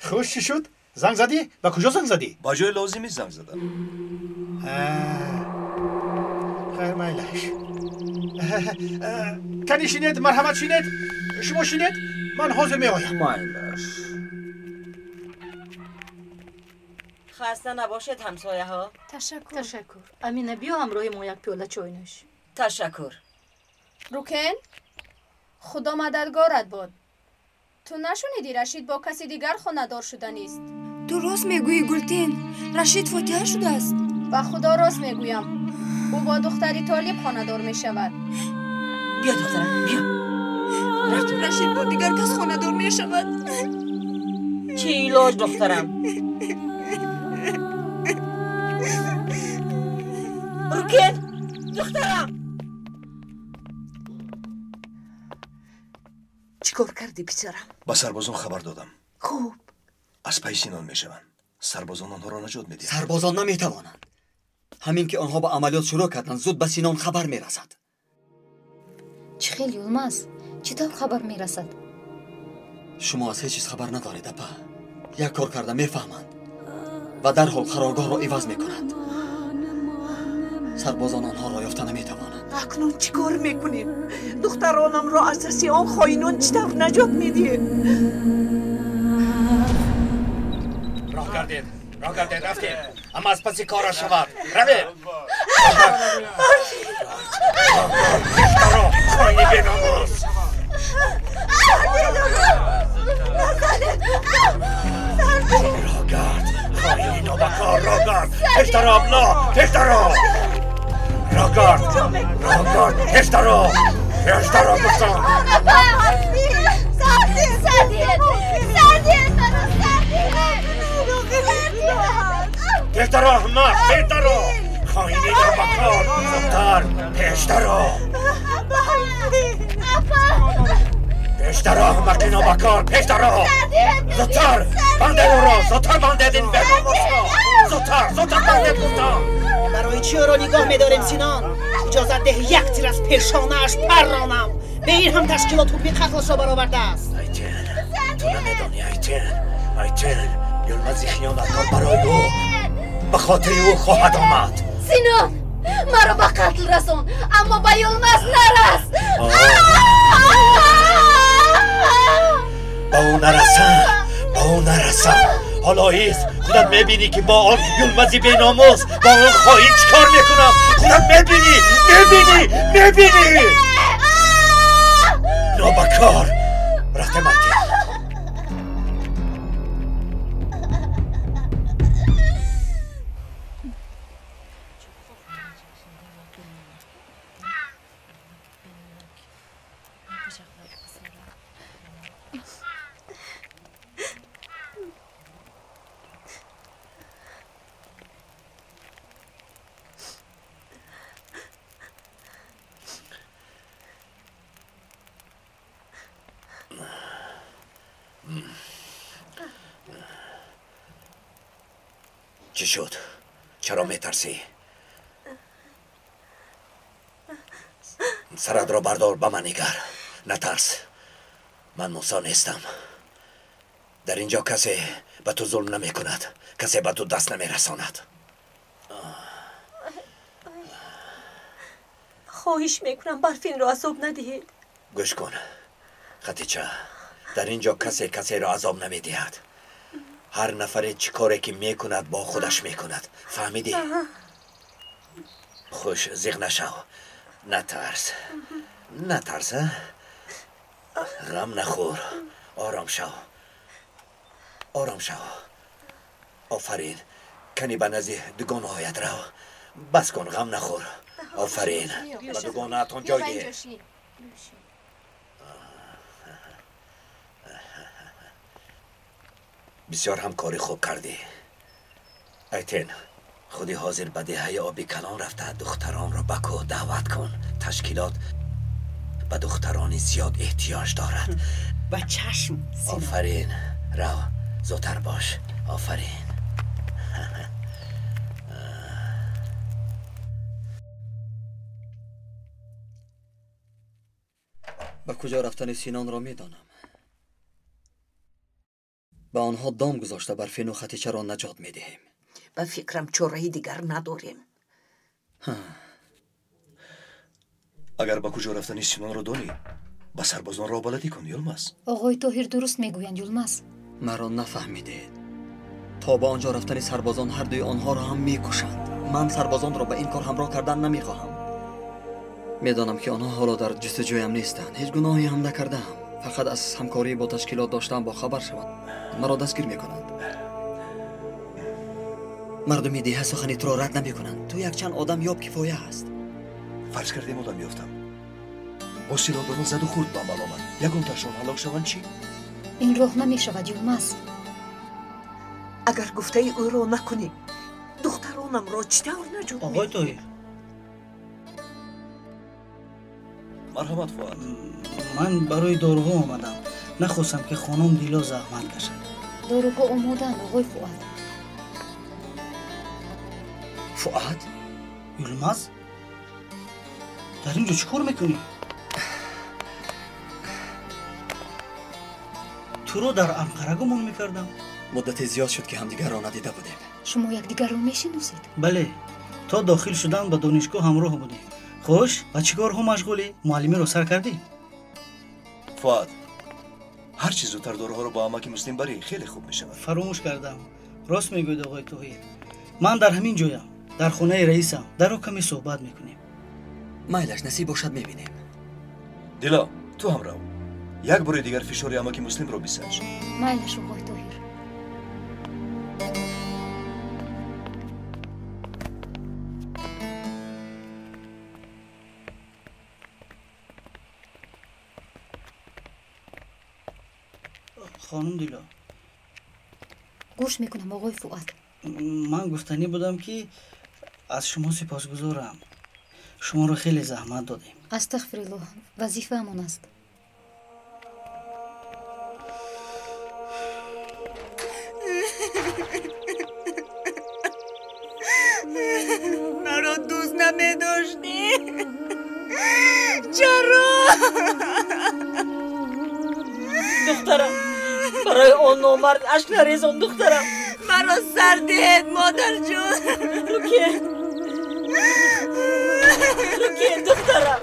Хуш, чӣ шуд? Занг задӣ? Ба куҷо занг задӣ? Ба ҷои лозимӣ занг задам. Хайр, майлаш. Кани шинед, марҳамат, шинед. Шумо шинед, ман ҳозир меоям. Майлаш. Хаста набошед, ҳамсояҳо. Ташаккур, ташаккур. Амина, биё ҳамроҳи мо як пиёла чой нӯш. Ташаккур. Рукен, худо мададгорат бод. Ту нашунидӣ, Рашид бо каси дигар хонадор шуданист? Ту рост мегӯӣ, Гултин? Рашид фотиҳа шудааст? Ба худо рост мегӯям, ӯ бо духтари Толиб хонадор мешавад. Биё, духтарам, биё. Рашид бо дигар кас хонадор мешавад. Чӣ илоҷ, духтарам? Рукен, духтарам! Чӣ кор кардӣ, писарам? Ба сарбозон хабар додам. Хуб. Аз пайи Синон мешаванд. Сарбозон онҳоро наҷот медиҳанд. Сарбозон наметавонанд. Ҳамин ки онҳо ба амалиёт шурӯъ карданд, зуд ба Синон хабар мерасад. Чӣ хел, Юлмаз? Чӣ тавр хабар мерасад? Шумо аз ҳеҷ чиз хабар надоред, апа. Як кор карда мефаҳманд ва дарҳол қароргоҳро иваз мекунанд. Сарбозон онҳоро ёфта наметавонанд. Акнун чӣ кор мекунем? Духтаронамро аз дасти он хоинон чӣ тавр наҷот медиҳем? Роҳ гардед, роҳ гардед, рафтем. Ама аз паси кора шавад. Равед! Пештаро, хоини беномус! Роҳ гард, хоини нобакор, роҳ гард! Пештаро, абла, пештаро! Роҳ гард, роҳ гард, пештаро! Пештаро гуфтам! Пештаро, аҳмақ, пештаро! Хоини нобакор, зудтар, пештаро! Пештаро, аҳмақи нобакор, пештаро! Зудтар, бандед ӯро, зудтар бандед ин беномусро! Зудтар, зудтар бандед гуфтам! Барои чӣ ӯро нигоҳ медорем, Синон? Иҷозат деҳ як тир аз пешонааш парронам. Ба ин ҳам ташкилот ҳукми қатлашро баровардааст. Айтен, ту намедонӣ, Айтен, Айтен, Юлмази хиёнаткор барои ӯ, ба хотири ӯ хоҳад омад. Синон! Маро ба қатл расон, аммо ба Юлмаз нарас. Ба ӯ нарасам, ба ӯ нарасам. Ҳоло ҳис худат мебинӣ ки бо он Юлмази беномус, бо он хоин чӣ кор мекунам. Худат мебинӣ, мебинӣ, мебинӣ. Нобакор рафтем, Айтин. چی شد؟ چرا میترسی؟ سرت را بردار، به من نگر. نترس، من موسی نیستم. در اینجا کسی به تو ظلم نمی کند، کسی به تو دست نمی رساند. خواهش میکنم برفین را عذاب ندهید. گوش کن خدیجه، در اینجا کسی کسی را عذاب نمی دهد. هر نفر چی کاری که میکند با خودش میکند. فهمیدی؟ خوش زیغ نشو، نترس، نترس، غم نخور، آرام شو، آرام شو. آفرین، کنی به نزد دوگانه‌هایت رو. بس کن، غم نخور. آفرین، به دوگانه‌تان جای ده. بسیار هم کاری خوب کردی ایتن. خودی حاضر به دهه آبی کلان رفته، دختران را به کوه دعوت کن. تشکیلات به دختران زیاد احتیاج دارد. به چشم. آفرین، رو زودتر باش. آفرین. به کجا رفتن سینان را میدانم. به آنها دام گذاشته برفین و خدیجه را نجات میدهیم. به فکرم چاره دیگر نداریم. اگر به کجا رفتن سینان را دانی، به سربازان را بلدی کن یلمز. آقای طاهر درست میگویند یلمز. مرا نفهمیدید. تا به آنجا رفتن سربازان هر دوی آنها را هم میکشند. من سربازان را به این کار همراه کردن نمیخواهم. میدانم که آنها حالا در جستجویم نیستند. هیچ گناهی هم نکردم. فقط از همکاری با تشکیلات داشتم با خبر شوند. مرا دستگیر میکنند. مردم دیه سخنی تو را رد نمیکنند. تو یک چند آدم یاب کفایه است. فرض کردیم آدم یافتم. با سلاحداران زد و خورد به عمل آمد. یگان تاشان هلاک شوند چی؟ این راه نمیشود یلمز. اگر گفته او را نکنی دخترانم را چطور نجات میدهی؟ آقای طاهر. مرحمت فؤاد. من برای داروها آمدم. نخواستم که خانم دیلا زحمت کشد. داروها آمادند آقای فؤاد. فؤاد؟ یلمز؟ در اینجا چیکار میکنی؟ تو رو در انقره گمان میکردم. مدت زیاد شد که همدیگر را ندیده بودیم. شما یکدیگر را میشناسید؟ بله، تا داخل شدن به دانشگاه همراه بودیم. خوش، با چی کارها مشغولی؟ معلمی رو سر کردی؟ فؤاد، هر چی زودتر داروها رو با امک مسلم بری خیلی خوب میشود. فراموش کردم. راست میگوید آقای توحید. من در همین جایم، در خونه رئیسم. در او کمی صحبت میکنیم. مایلش نصیب باشد میبینیم. دیلا، تو هم رو. یک بار دیگر فشار امک مسلم رو بسنج. مایلش آقای توحید. خانم دیلا. گوش میکنم آقای فؤاد. من گفتنی بودم که از شما سپاسگزارم. شما رو خیلی زحمت دادیم. استغفرالله، وظیفه همان است. مرا دوست نمی‌داشتی؟ چرا؟ دخترم، برای آن نامرد اشک نریزان دخترم. مرا سر دهید مادر جون. روکه. Рукия, духтарам,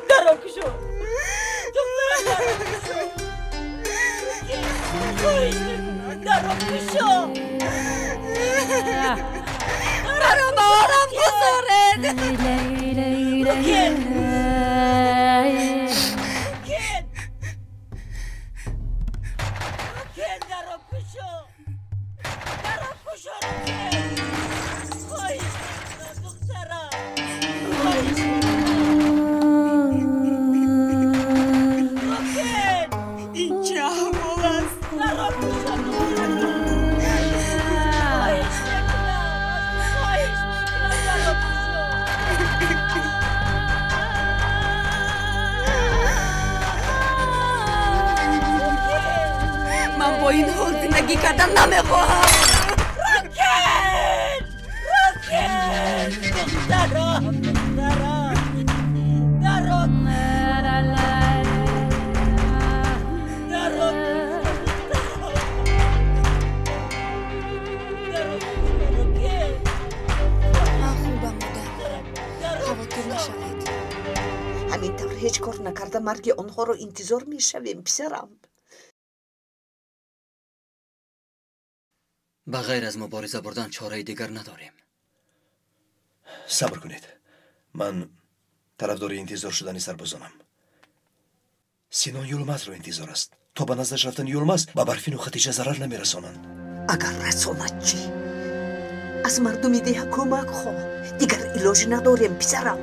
дарро кушо. Духтарам, дарро кушо. Рукия, хоҳиш мекунам, дарро кушо. Маро ба ором гузоред. Рукия! Рукия! Рукия, дарро кушо. Дарро кушо, Рукия. Хоҳиш мекунам, духтарам. Хоҳиш мекунам. Рукия! Ин чӣ аҳвол аст? Дарро кушо, духтарам. Хоҳиш мекунам. Хоҳиш мекунам, дарро кушо. Ман бо ин ҳол зиндагӣ кардан намехоҳам. Рукия! Рукия! Духтарам, духтарам. Дарро дарро дарро кушо, Рукия. Ман хубам, модар. Хавотир нашавед. Ҳамин тавр ҳеҷ кор накарда марги онҳоро интизор мешавем, писарам. Ба ғайр аз мубориза бурдан чораи дигар надорем. Сабр кунед. Ман тарафдори интизор шудани сарбозонам. Синон Юлмазро интизор аст. То ба наздаш рафтани Юлмаз ба Барфину Хатиҷа зарар намерасонанд. Агар расонад чӣ? Аз мардуми деҳа кӯмак хоҳ. Дигар илоҷ надорем, писарам.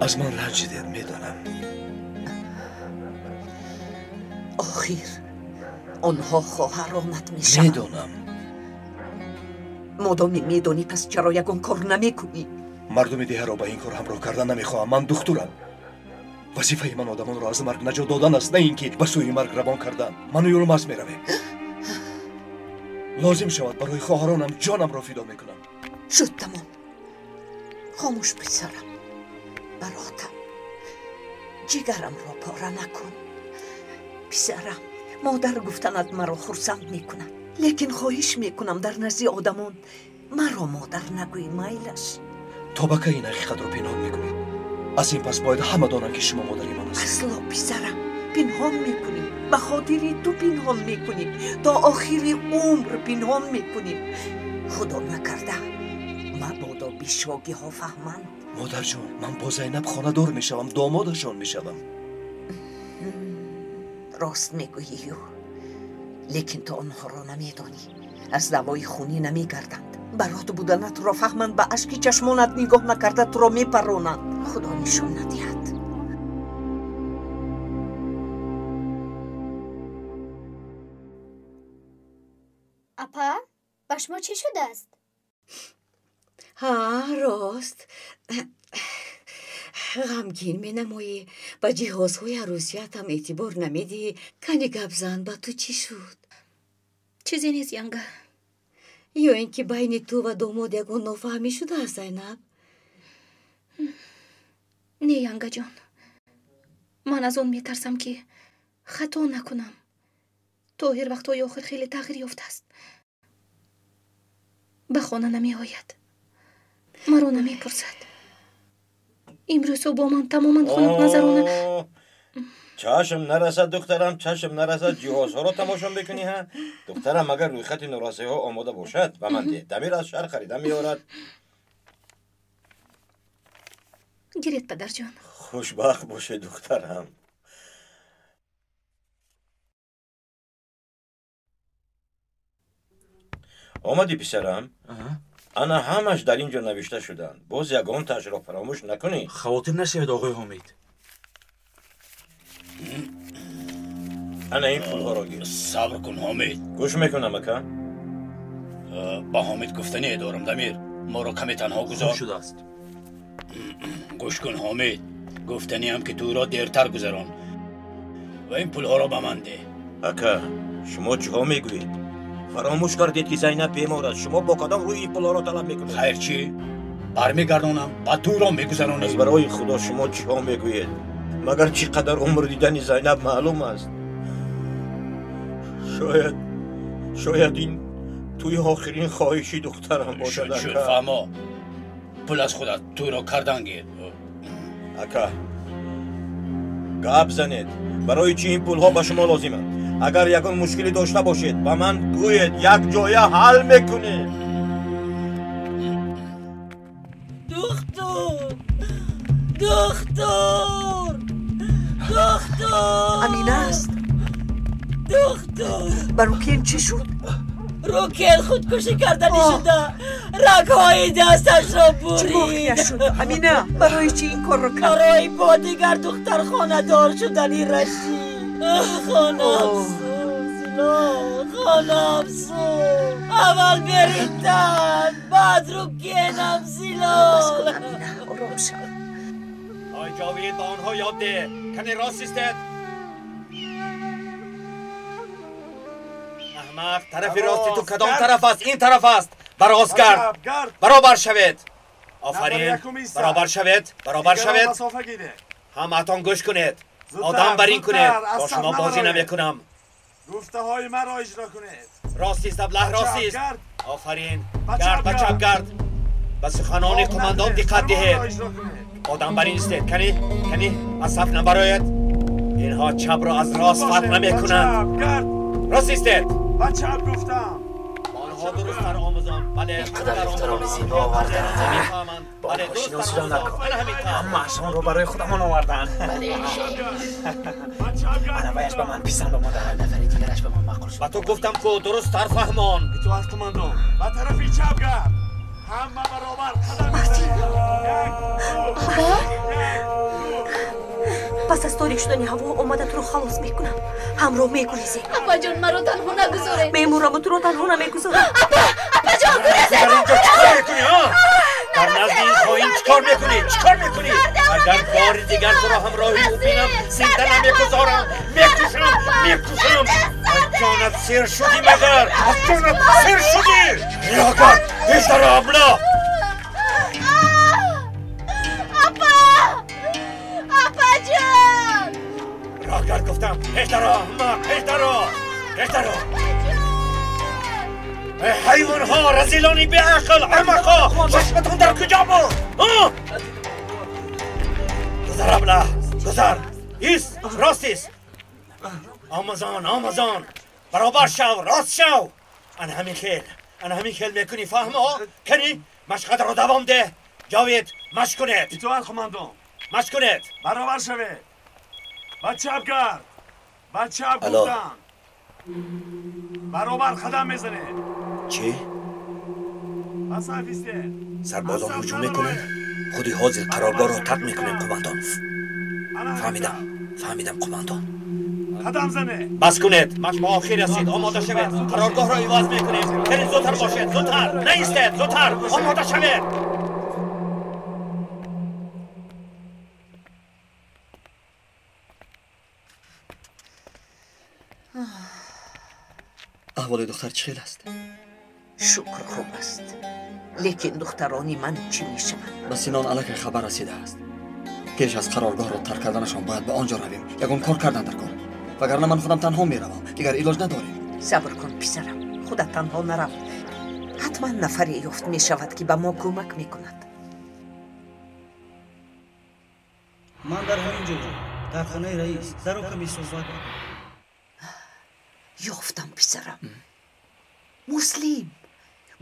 Аз ман ранҷидед, медонам. Охир онҳо хоҳаронат мешаванд. Медонам. Модоме медонӣ, пас чаро ягон кор намекунӣ? Мардуми деҳаро ба ин кор ҳамроҳ кардан намехоҳам. Ман духтурам. Вазифаи ман одамонро аз марг наҷот додан аст, на ин ки ба сӯи марг равон кардан. Ману Юлмаз меравем. Лозим шавад барои хоҳаронам ҷонамро фидо мекунам. Шуд, тамом. Хомӯш, писарам. Баротам, ҷигарамро пора накун. Писарам, модар гуфтанат маро хурсанд мекунад, лекин хоҳиш мекунам дар назди одамон маро модар нагӯй, майлаш. То ба кай ин ҳақиқатро пинҳон мекунед? Аз ин пас бояд ҳама донанд, ки шумо модари ман ҳастед. Асло, писарам, пинҳон мекунем. Ба хотири ту пинҳон мекунем. То охири умр пинҳон мекунем. Худо накарда мабодо бишогиҳо фаҳманд. Модарҷон, ман бо Зайнаб хонадор мешавам, домодашон мешавам. Рост мегӯӣ, лекин ту онҳоро намедонӣ. Аз даъвои хунӣ намегарданд. Барот буданатро фаҳманд, ба ашки чашмонат нигоҳ накарда туро мепаронанд. Худо нишон надиҳад. Апа, ба шумо чӣ шудааст? Ҳа, рост. Ғамгин менамоӣ, ба ҷиҳозҳои арӯсиятам эътибор намедиҳӣ. Кани гапзан, ба ту чӣ шуд? Чизе нест, янга. Ё ин ки байни ту ва домод ягон нофаҳмӣ шудааст, Зайнаб? Не, янгаҷон. Ман аз он метарсам, ки хато накунам. Тоҳир вақтҳои охир хеле тағйир ёфтааст. Ба хона намеояд. Маро намепурсад. Имрӯзҳо бо ман тамоман хунукназарона. Чашм нарасад, духтарам, чашм нарасад. Ҷиҳозҳоро тамошо мекунӣ, ҳа? Духтарам, агар рӯйхати норасиҳо омода бошад, ба ман деҳ. Дамир аз шаҳр харида меорад. Гиред, падарҷон. Хушбахт бошед, духтарам. Омадӣ, писарам? Ана ҳамаш дар ин ҷо навишта шуданд. Боз ягонтаашро фаромӯш накунӣ. Хавотир нашавед, оғои Ҳомид. Ана ин пулҳоро гир. Сабр кун, Ҳомид. Гӯш мекунам, ака. Ба Ҳомид гуфтание дорам, Дамир. Моро каме танҳо гузор. Хуб шудааст. Гӯш кун, Ҳомид. Гуфтаниам, ки туро дертар гузарон ва ин пулҳоро ба ман деҳ. Ака, шумо чиҳо мегӯед? Фаромӯш кардед, ки Зайнаб бемор аст. Шумо бо кадом рӯи ин пулҳоро талаб мекунед? Хайр чӣ? Бармегардонам, ба туйро мегузаронем. Аз барои Худо шумо чиҳо мегӯед? Магар чӣ қадар умр дидани Зайнаб маълум аст? Шояд ин туи охирин хоҳиши духтарам бошад. Шуд, фаҳмо. Пул аз худат, туйро кардан гир. Ака, гап занед. Барои чӣ ин пулҳо ба шумо лозиманд? Агар ягон мушкилӣ дошта бошед, ба ман гӯед, як ҷоя ҳал мекунем. Духтур! Духтур! Духтур! Амина аст. Духтур! Ба Рӯкен чӣ шуд? Рӯкен худкушӣ карданӣ шуда. Рагҳои дасташро бурид. Чӣ воқеа шуд? Амина, барои чӣ ин корро кард? Барои бо дигар духтар хонадор шудани Рашид. Хонам сӯз, Зило, хонам сӯз. Аввал Беритан, баъд Рӯкенам, Зило. Бас кун, Амина, ором шав. Ой Ҷовид, ба онҳо ёд деҳ. Кане рост истед. Аҳмақ, тарафи рости ту кадом тараф аст? Ин тараф аст. Ба рост гард. Баробар шавед. Офарин. Баробар шавед. Баробар шавед. Ҳамаатон гӯш кунед. Одам бар ин кунед. Бо шумо бозӣ намекунам. Гуфтаҳои маро иҷро кунед. Рост ист, аблаҳ, рост ист. Офарин. Гард, ба чап гард. Ба суханони қумандон диққат диҳед. Одам бар ин истед. Кани, кани, аз саф набароед. Инҳо чапро аз рост фарқ намекунанд. Рост истед. Ба чап гуфтам. Онҳо дурусттар омӯзон. Бале, қадар духтарони зебо оварданд. Бо онҳо шинос шудам дар кор. Ҳамааш онро барои худамон оварданд. Анаваяш ба ман писанд омада, нафари дигараш ба ман маъқул шуд. Ба ту гуфтам ку дурусттар фаҳмон. Итоат кумандон. Ба тарафи чап гард. Ҳама баробар қадам мезанед. Як, ду, як, ду. Пас аз торик шудани ҳаво омада туро халос мекунам. Ҳамроҳ мегурезем. Апаҷон, маро танҳо нагузоред. Мемурам, туро танҳо намегузорам. Апа, апаҷон, гурезед! Дар инҷо чӣ кор мекунӣ, ҳа? Дар назди ин хоин чӣ кор мекунӣ? Чӣ кор мекунӣ? Агар бори дигар туро ҳамроҳи ӯ бинам, зинда намегузорам. Мекушам, мекушам. Аз ҷонат сер шудӣ магар? Аз ҷонат сер шудӣ? Риёкар, пештара абла! Апа! Апаҷон! Роҳгар гуфтам, пештаро, аҳмақ, пештаро, пештаро. Эй ҳайвонҳо, разилони беақл, аҳмақҳо, чашматон дар куҷо буд? Гузар, абла, гузар. Ист, рост ист. Омӯзон, омӯзон. Баробар шав, рост шав. Ана ҳамин хел, ана ҳамин хел мекунӣ, фаҳмо? Кани, машқатро давом деҳ. Ҷовид, машқ кунед. Итоат кумандон. Машқ кунед. Баробар шавед. Ба чап гард. Ба чап гуфтам. Баробар қадам мезанед. Чӣ? Ба саф истед. Сарбозон ҳуҷум мекунанд? Худи ҳозир қароргоҳро тарк мекунем, қумандон. Фаҳмидам, фаҳмидам, қумандон. Қадам занед. Бас кунед. Машқ ба охир расид. Омода шавед. Қароргоҳро иваз мекунем. Хеле зудтар бошед, зудтар. Наистед, зудтар. Омода шавед. Аҳволи духтар чӣ хел аст? Шукр, хуб аст. Лекин духтарони ман чӣ мешаванд? Ба Синон аллакай хабар расидааст. Пеш аз қароргоҳро тарк карданашон бояд ба он ҷо равем. Ягон кор кардан дар кор. Вагарна ман худам танҳо меравам. Дигар илоҷ надорем. Сабр кун, писарам. Худат танҳо нарав. Ҳатман нафаре ёфт мешавад, ки ба мо кӯмак мекунад. Ман дар ҳамин ҷоям, дар хонаи раис. Даро каме суҳбат. Ёфтам, писарам. Муслим.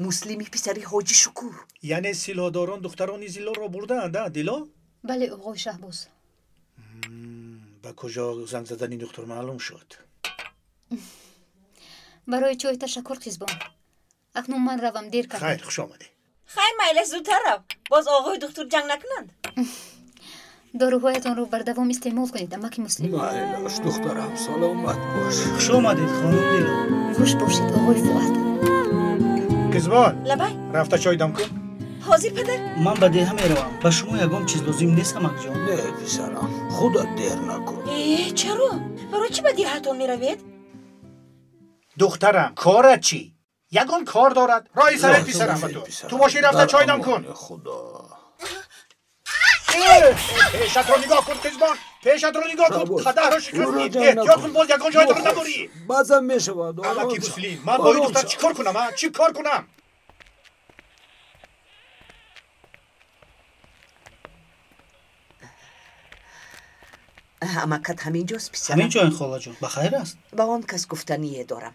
Муслими писари ҳоҷи Шукур. Яъне силоҳдорон духтарони Зилоро бурдаанд, а, Дило? Бале, оғои Шаҳбоз. Ба куҷо занг задани духтур маълум шуд? Барои чой ташаккур, қизбон. Акнун ман равам, дер кардам. Хайр, хуш омадӣ. Хайр, майла, зудтар рав. Боз оғои духтур ҷанг накунанд. Доруҳоятонро бардавом истеъмол кунед, амаки Муслим. Майлаш, духтарам, саломат бош. Хуш омадед, хонум Дило. Хуш бошед, оғои Фуат. Қизбон, Лабай. Рафта чой дам кун. Ҳозир, падар. Ман ба деҳа меравам. Ба шумо ягон чиз лозим нест, амакҷон? Не, писарам, худат дер накун. Э, чаро? Барои чӣ ба деҳатон меравед? Духтарам, корат чӣ? Ягон кор дорад. Роҳи сарат писарам ба ту. Ту бошӣ рафта чой дам кун. Худо. Пешатро нигоҳ кун қизбон. Пешатро нигоҳ кун. Қадаҳро шикастӣ. Эҳтиёт кун боз ягон ҷойатро набурӣ. Баъзан мешавад. Амаки Муслим, ман бо ин духтар чӣ кор кунам, а? Чӣ кор кунам? Амакат ҳамин ҷост писарам? Ҳамин ҷоин холаҷон, ба хайр аст? Ба он кас гуфтание дорам.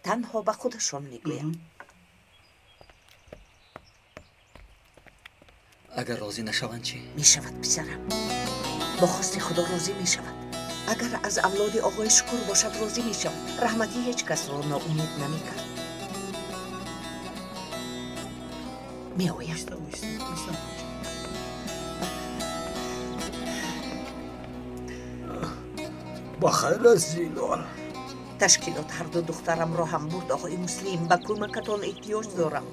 Танҳо ба худашон мегӯям. Агар розӣ нашаванд чӣ? Мешавад писарам. Бо хости Худо розӣ мешавад. Агар аз авлоди оғои Шукур бошад розӣ мешавад. Раҳматӣ ҳеҷ касро ноумед намекард. Меоям. Ба хайр аст Зилол. Ташкилот ҳарду духтарамро ҳам бурд оғои Муслим. Ба кӯмакатон эҳтиёҷ дорам.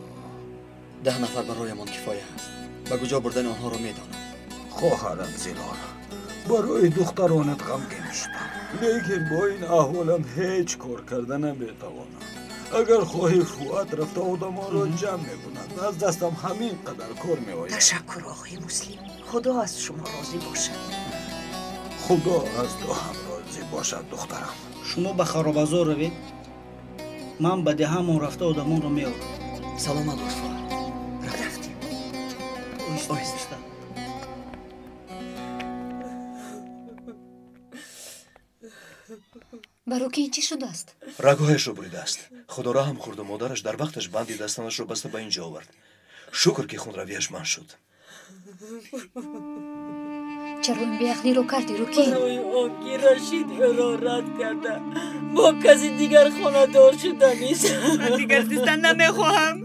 10 нафар бароямон кифоя аст. Ба куҷо бурдани онҳоро медонам. Хоҳарам Зилол, барои духтаронат ғамгин шудам, лекин бо ин аҳволам ҳеҷ кор карда наметавонам. Агар хоҳӣ Фуат рафта одамонро ҷамъ мекунад. Аз дастам ҳамин қадар кор меояд. Ташаккур оғои Муслим. Худо аз шумо розӣ бошад. Худо аз ту ҳам розӣ бошад духтарам. Шумо ба харобазор равед, ман ба деҳамон рафта одамонро меорам. Саломат бош Фуат. Рафтем. Оҳиста. Ба Рукин чӣ шудааст? Рагҳояшро буридааст. Худо раҳм хӯрду модараш дар вақташ банди дастанашро баста ба ин ҷо овард. Шукр ки хунравияш манъ шуд. Чаро ин беақлиро кардӣ, Рукин? Барои он ки Рашид ӯро рад карда, бо каси дигар хонадор шуданист. Ман дигар зистан намехоҳам.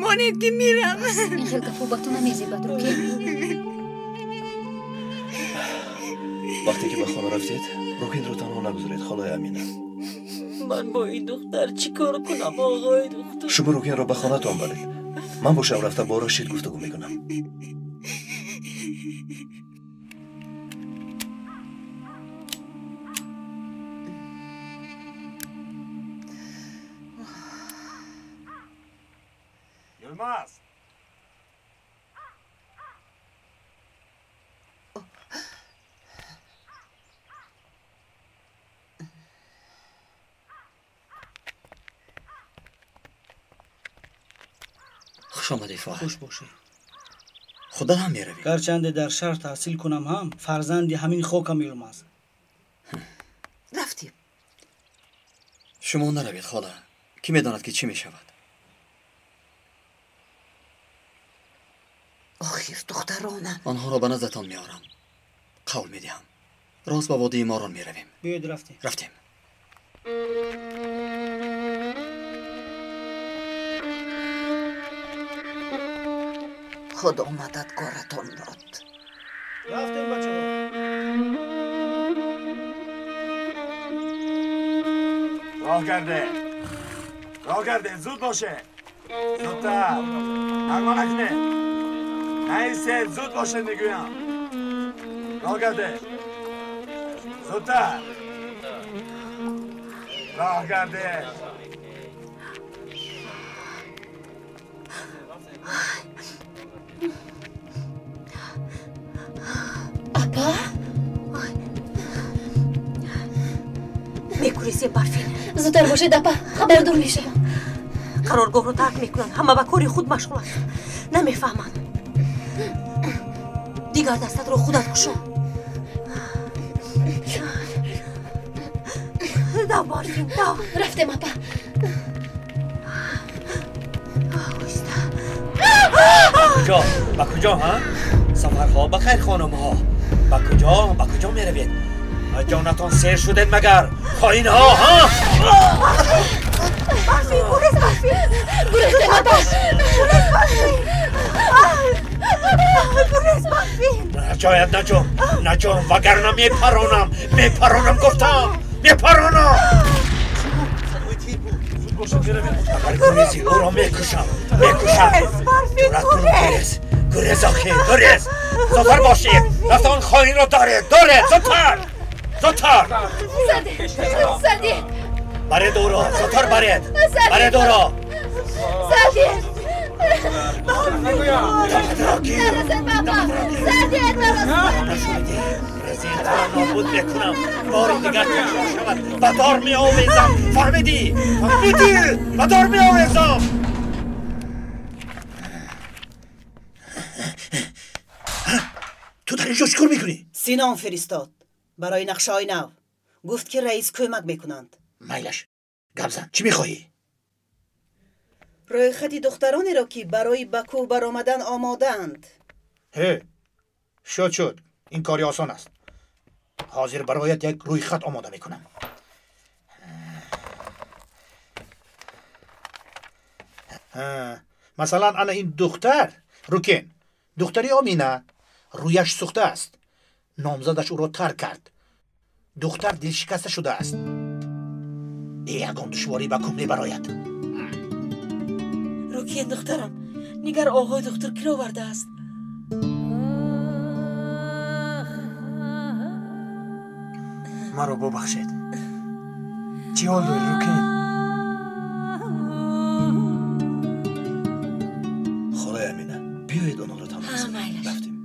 Монед ки мирам. Ин хел гапҳо ба ту намезебад, Рукин. Вақте ки ба хона рафтед, Рукинро танҳо нагузоред, холаи Амина. Ман бо ин духтар чӣ кор кунам, оғои духтур? Шумо Рукинро ба хонатон баред. Ман бошам рафта бо Рашид гуфтугӯ мекунам. Yılmaz! Хуш омадӣ, Фуат. Хуш бошӣ. Худат ҳам меравӣ? Гарчанде дар шаҳр таҳсил кунам ҳам, фарзанди ҳамин хокам Йилмаз. Рафтем. Шумо наравед, хола. Кӣ медонад ки чӣ мешавад? Охир духтаронам. Онҳоро ба наздатон меорам. Қавл медиҳам. Рост ба водии Морон меравем. Биёед рафтем. Рафтем. Худо мададгоратон бод. Рафтем бачаҳо. Роҳ гарде. Роҳ гарде, зуд боше. Зудтар. Нағма накунед. Наистед, зуд бошед мегӯям. Роҳ гарде. Зудтар. Роҳ гарде. Апа? Мекурезем Барфин. Зудтар бошед, апа. Хабардор мешавам. Қароргоҳро тарк мекунанд. Ҳама ба кори худ машғул аст. Намефаҳманд. Дигар дастатро худат кушо. Дав, Барфин, дав. Рафтем, апа. Куҷо? Ба куҷо, ҳа? Сафарҳо ба хайр, хонумҳо. Ба куҷо? Ба куҷо меравед? Ҷонатон сер шудед магар? Хоинҳо, ҳа? Барфин, гурез, Барфин! Гурехтем, апа! Гурез, Барфин! Гурез, Барфин! Наҷоят, наҷом, наҷом, вагарна мепаронам, мепаронам гуфтам, мепаронам! Агар гурези ӯро мекушам, мекушам. Ҷуръат кун, гурез, гурез охир, гурез! Зудтар бошед, рафта он хоинро доред, доред, зудтар, зудтар! Заде, заде! Баред ӯро, зудтар баред, баред ӯро! Задед! Нарасед баба! Задед маро! Резинтро нобуд мекунам. Бори дигар такрор шавад. Ба дор меовезам. Фаҳмидӣ? Фаҳмидӣ? Ба дор меовезам. Ту дар инҷо чӣ кор мекунӣ? Синон фиристод барои нақшаҳои нав. Гуфт ки раис кӯмак мекунанд. Майлаш, гап зан. Чӣ мехоҳӣ? Рӯйхати духтаронеро ки барои ба кӯҳ баромадан омодаанд. Ҳе, шуд шуд. Ин кори осон аст. Ҳозир бароят як рӯйхат омода мекунам. Масалан, ана ин духтар Рукен, духтари Омина, рӯяш сӯхта аст. Номзадаш ӯро тарк кард. Духтар дилшикаста шудааст. Бе ягон душворӣ ба кӯҳ мебарояд. Рукен духтарам, нигар оғои духтур киро овардааст. Маро бубахшед. Чӣ ҳол дорӣ, Рукен? Холаи Амина, биёед онҳоро тамошо кунем. Рафтем.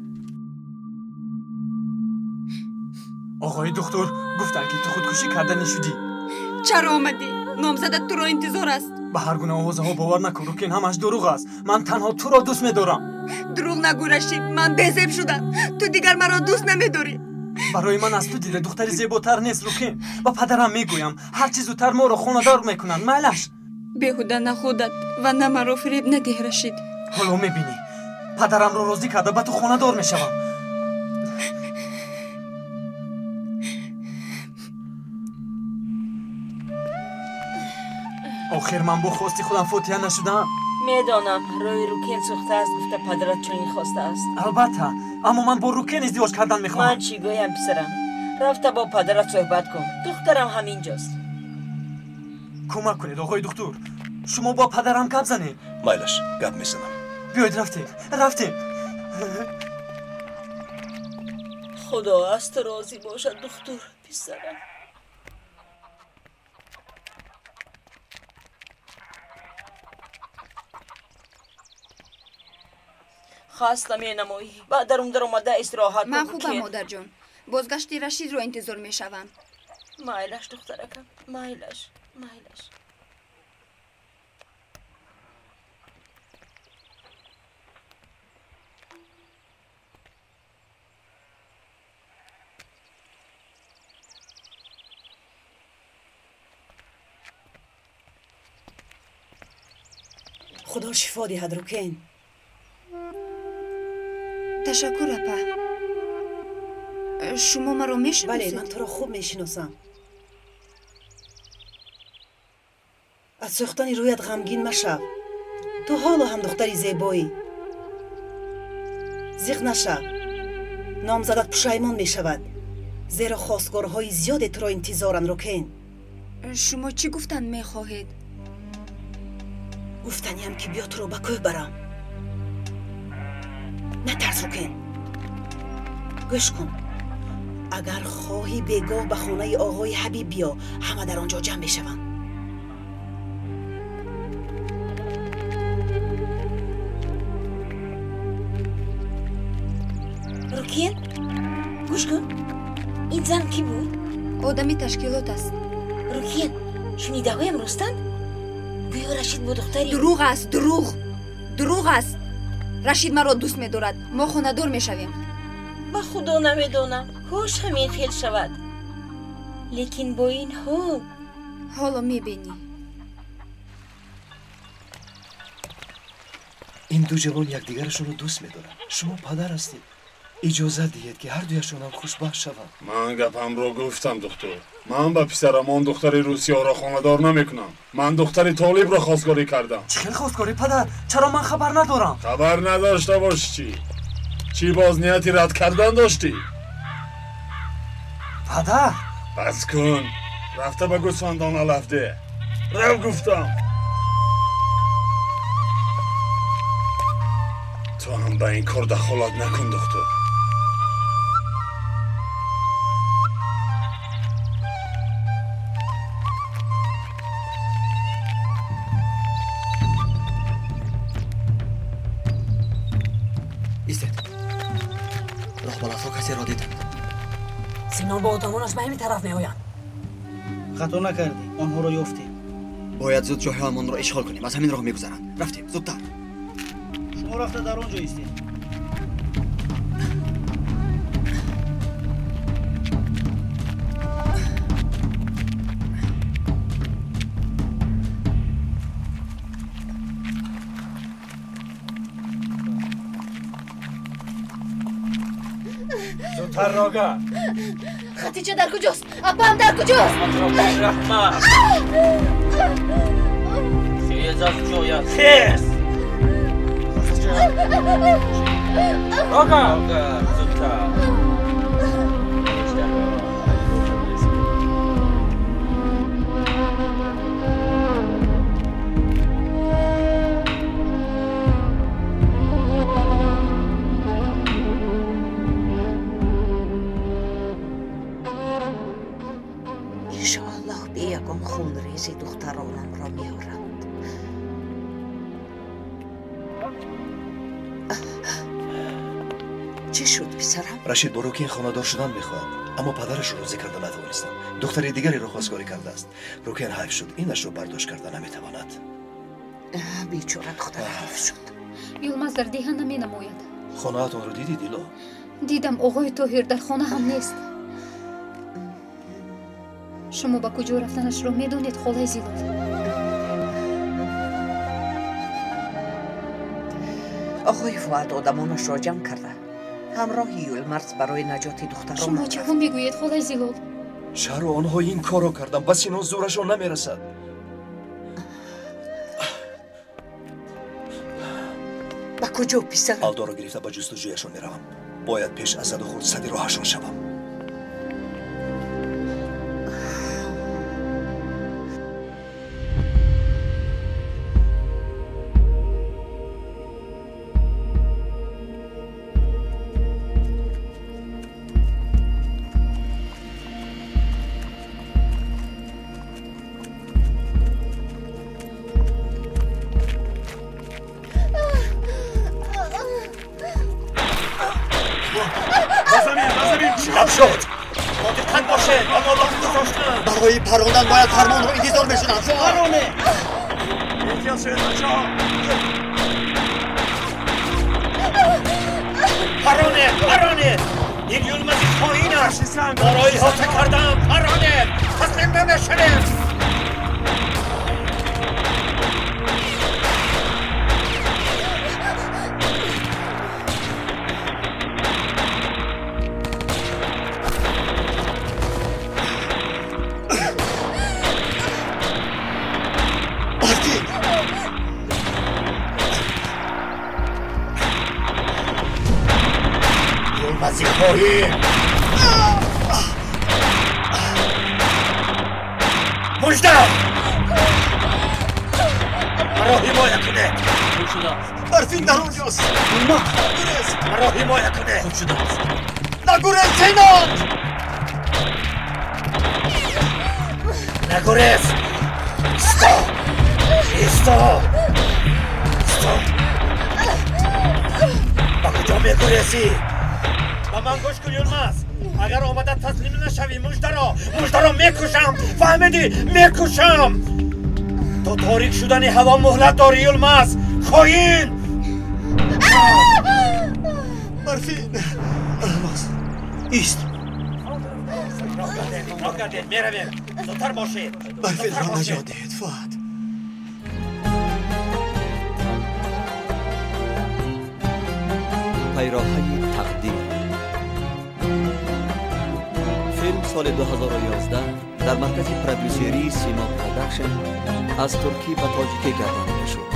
Оғои духтур гуфтанд ки ту худкушӣ карданӣ шудӣ. Чаро омадӣ? Номзадат туро интизор аст. Ба ҳар гуна овозаҳо бовар накун, Рукен, ҳамаш дурӯғ аст. Ман танҳо туро дӯст медорам. Дурӯғ нагӯ, Рашид. Ман безеб шудам. Ту дигар маро дӯст намедорӣ. Барои ман аз ту дида духтари зеботар нест, Рукен. Ба падарам мегӯям, ҳарчи зудтар моро хонадор мекунанд. Майлаш. Беҳуда на худат ва на маро фиреб надиҳ, Рашид. Ҳоло мебинӣ. Падарамро розӣ карда ба ту хонадор мешавам. Охир ман бо хости худам фотиҳа нашудам. Медонам, рӯи Рукен сӯхтааст, гуфта падарат чунин хостааст. Албатта, аммо ман бо Рукен издивоҷ кардан мехоҳам. Ман чӣ гӯям, писарам? Рафта бо падарат суҳбат кун. Духтарам ҳаминҷост. Кӯмак кунед, оғои духтур. Шумо бо падарам гап занед. Майлаш, гап мезанам. Биёед, рафтем, рафтем. Худо аз ту розӣ бошад, духтур, писарам. Хаста менамоӣ. Баъд дарун даромада истироҳат кун. Ман хубам, модарҷон. Бозгашти Рашидро интизор мешавам. Майлаш, духтаракам, майлаш, майлаш. Худо шифо диҳад, Рукен. Ташаккур, апа. Шумо маро мешиносед? Бале, ман туро хуб мешиносам. Аз сӯхтани рӯят ғамгин машав. Ту ҳоло ҳам духтари зебоӣ. Зиқ нашав. Номзадат пушаймон мешавад, зеро хостгорҳои зиёде туро интизоранд, Рукен. Шумо чӣ гуфтан мехоҳед? Гуфтаниам ки биё туро ба кӯҳ барам. Натарс, Рукен. Гӯш кун. Агар хоҳӣ бегоҳ ба хонаи оғои Ҳабиб биё, ҳама дар он ҷо ҷамъ мешаванд. Рукен, гӯш кун. Ин зан кӣ буд? Одами ташкилот аст. Рукен, шунидаҳоям ростанд? Гӯё Рашид бо духтари... Дурӯғ аст, дурӯғ! Дурӯғ аст! Рашид маро дӯст медорад. Мо хонадор мешавем. Ба худо намедонам. Кош ҳамин хел шавад. Лекин бо ин ҳол... Ҳоло мебинӣ. Ин ду ҷавон якдигарашонро дӯст медоранд. Шумо падар ҳастед. Иҷозат диҳед ки ҳар дуяшонам хушбахт шаванд. Ман гапамро гуфтам, духтур. Ман ба писарам он духтари русиёро хонадор намекунам. Ман духтари Толибро хостгорӣ кардам. Чӣ хел хостгорӣ, падар? Чаро ман хабар надорам? Хабар надошта бош чӣ? Чӣ боз нияти рад кардан доштӣ? Падар! Бас кун. Рафта ба гӯсфандон алаф деҳ. Рав гуфтам. Ту ҳам ба ин кор дахолат накун, духтур. Синон бо одамонаш ба ҳамин тараф меоянд. Хато накардӣ, онҳоро ёфтем. Бояд зуд ҷойҳоямонро ишғол кунем. Аз ҳамин роҳ мегузаранд. Рафтем, зудтар. Шумо рафта дар он ҷо истед. Зудтар рога. Хатича дар куҷост? Апам дар куҷост? Раҳмат. Хез аз ҷоят, хез! Рога! Рога, зудтар. Иншоаллоҳ бе ягон хунрези духтаронамро меоранд. Чӣ шуд, писарам? Рашид бо Рукин хонадор шудан мехоҳад, аммо падарашро розӣ карда натавонистам. Духтари дигареро хостгорӣ кардааст. Рукин ҳайф шуд, инашро бардошт карда наметавонад. Бечора духтар ҳайф шуд. Юлмаз дар деҳа наменамояд. Хонаатонро дидӣ, Дило? Дидам, оғои Тоҳир дар хона ҳам нест. Шумо ба куҷо рафтанашро медонед, холаи Зилол? Оғои Фуад одамонашро ҷамъ карда ҳамроҳи Юлмарз барои наҷоти духтарон. Шумо чаҳо мегӯед, холаи Зилол? Чаро онҳо ин корро карданд? Ба Синон зӯрашон намерасад. Ба куҷо, писарам? Алдоро гирифта ба ҷустуҷӯяшон меравам. Бояд пеш аз заду хурд сади роҳашон шавам. Барои парондан бояд фармонро интизор мешудам. Пароне! Эҳтиёт шавед, бачаҳо! Пароне! Пароне! Ин Юлмази хоин аст! Моро иҳота кардам! Пароне! Таслим намешавем! Мужда! Маро ҳимоя кунед! Хуб шудааст. Барфин дар он ҷост. Нагурез! Маро ҳимоя кунед! Хуб шудааст. Нагурез, Синон! Нагурез! Исто! Исто! Исто! Ба куҷо мегурезӣ? Ба ман гӯш кун, Юлмаз. Агар омада таслим нашавӣ, муждаро мекушам. Фаҳмидӣ? Мекушам. То торик шудани ҳаво муҳлат дорӣ, Юлмаз. Хоин! Барфин! Алмаз, ист! Роҳ гардед, меравем. Зудтар бошед. Барфинро наҷот диҳед, Фуад. Пайроҳаи тақдир. Филм соли 2011 дар маркази продюсерии Симо Продакшн аз туркӣ ба тоҷикӣ гардонида шуд.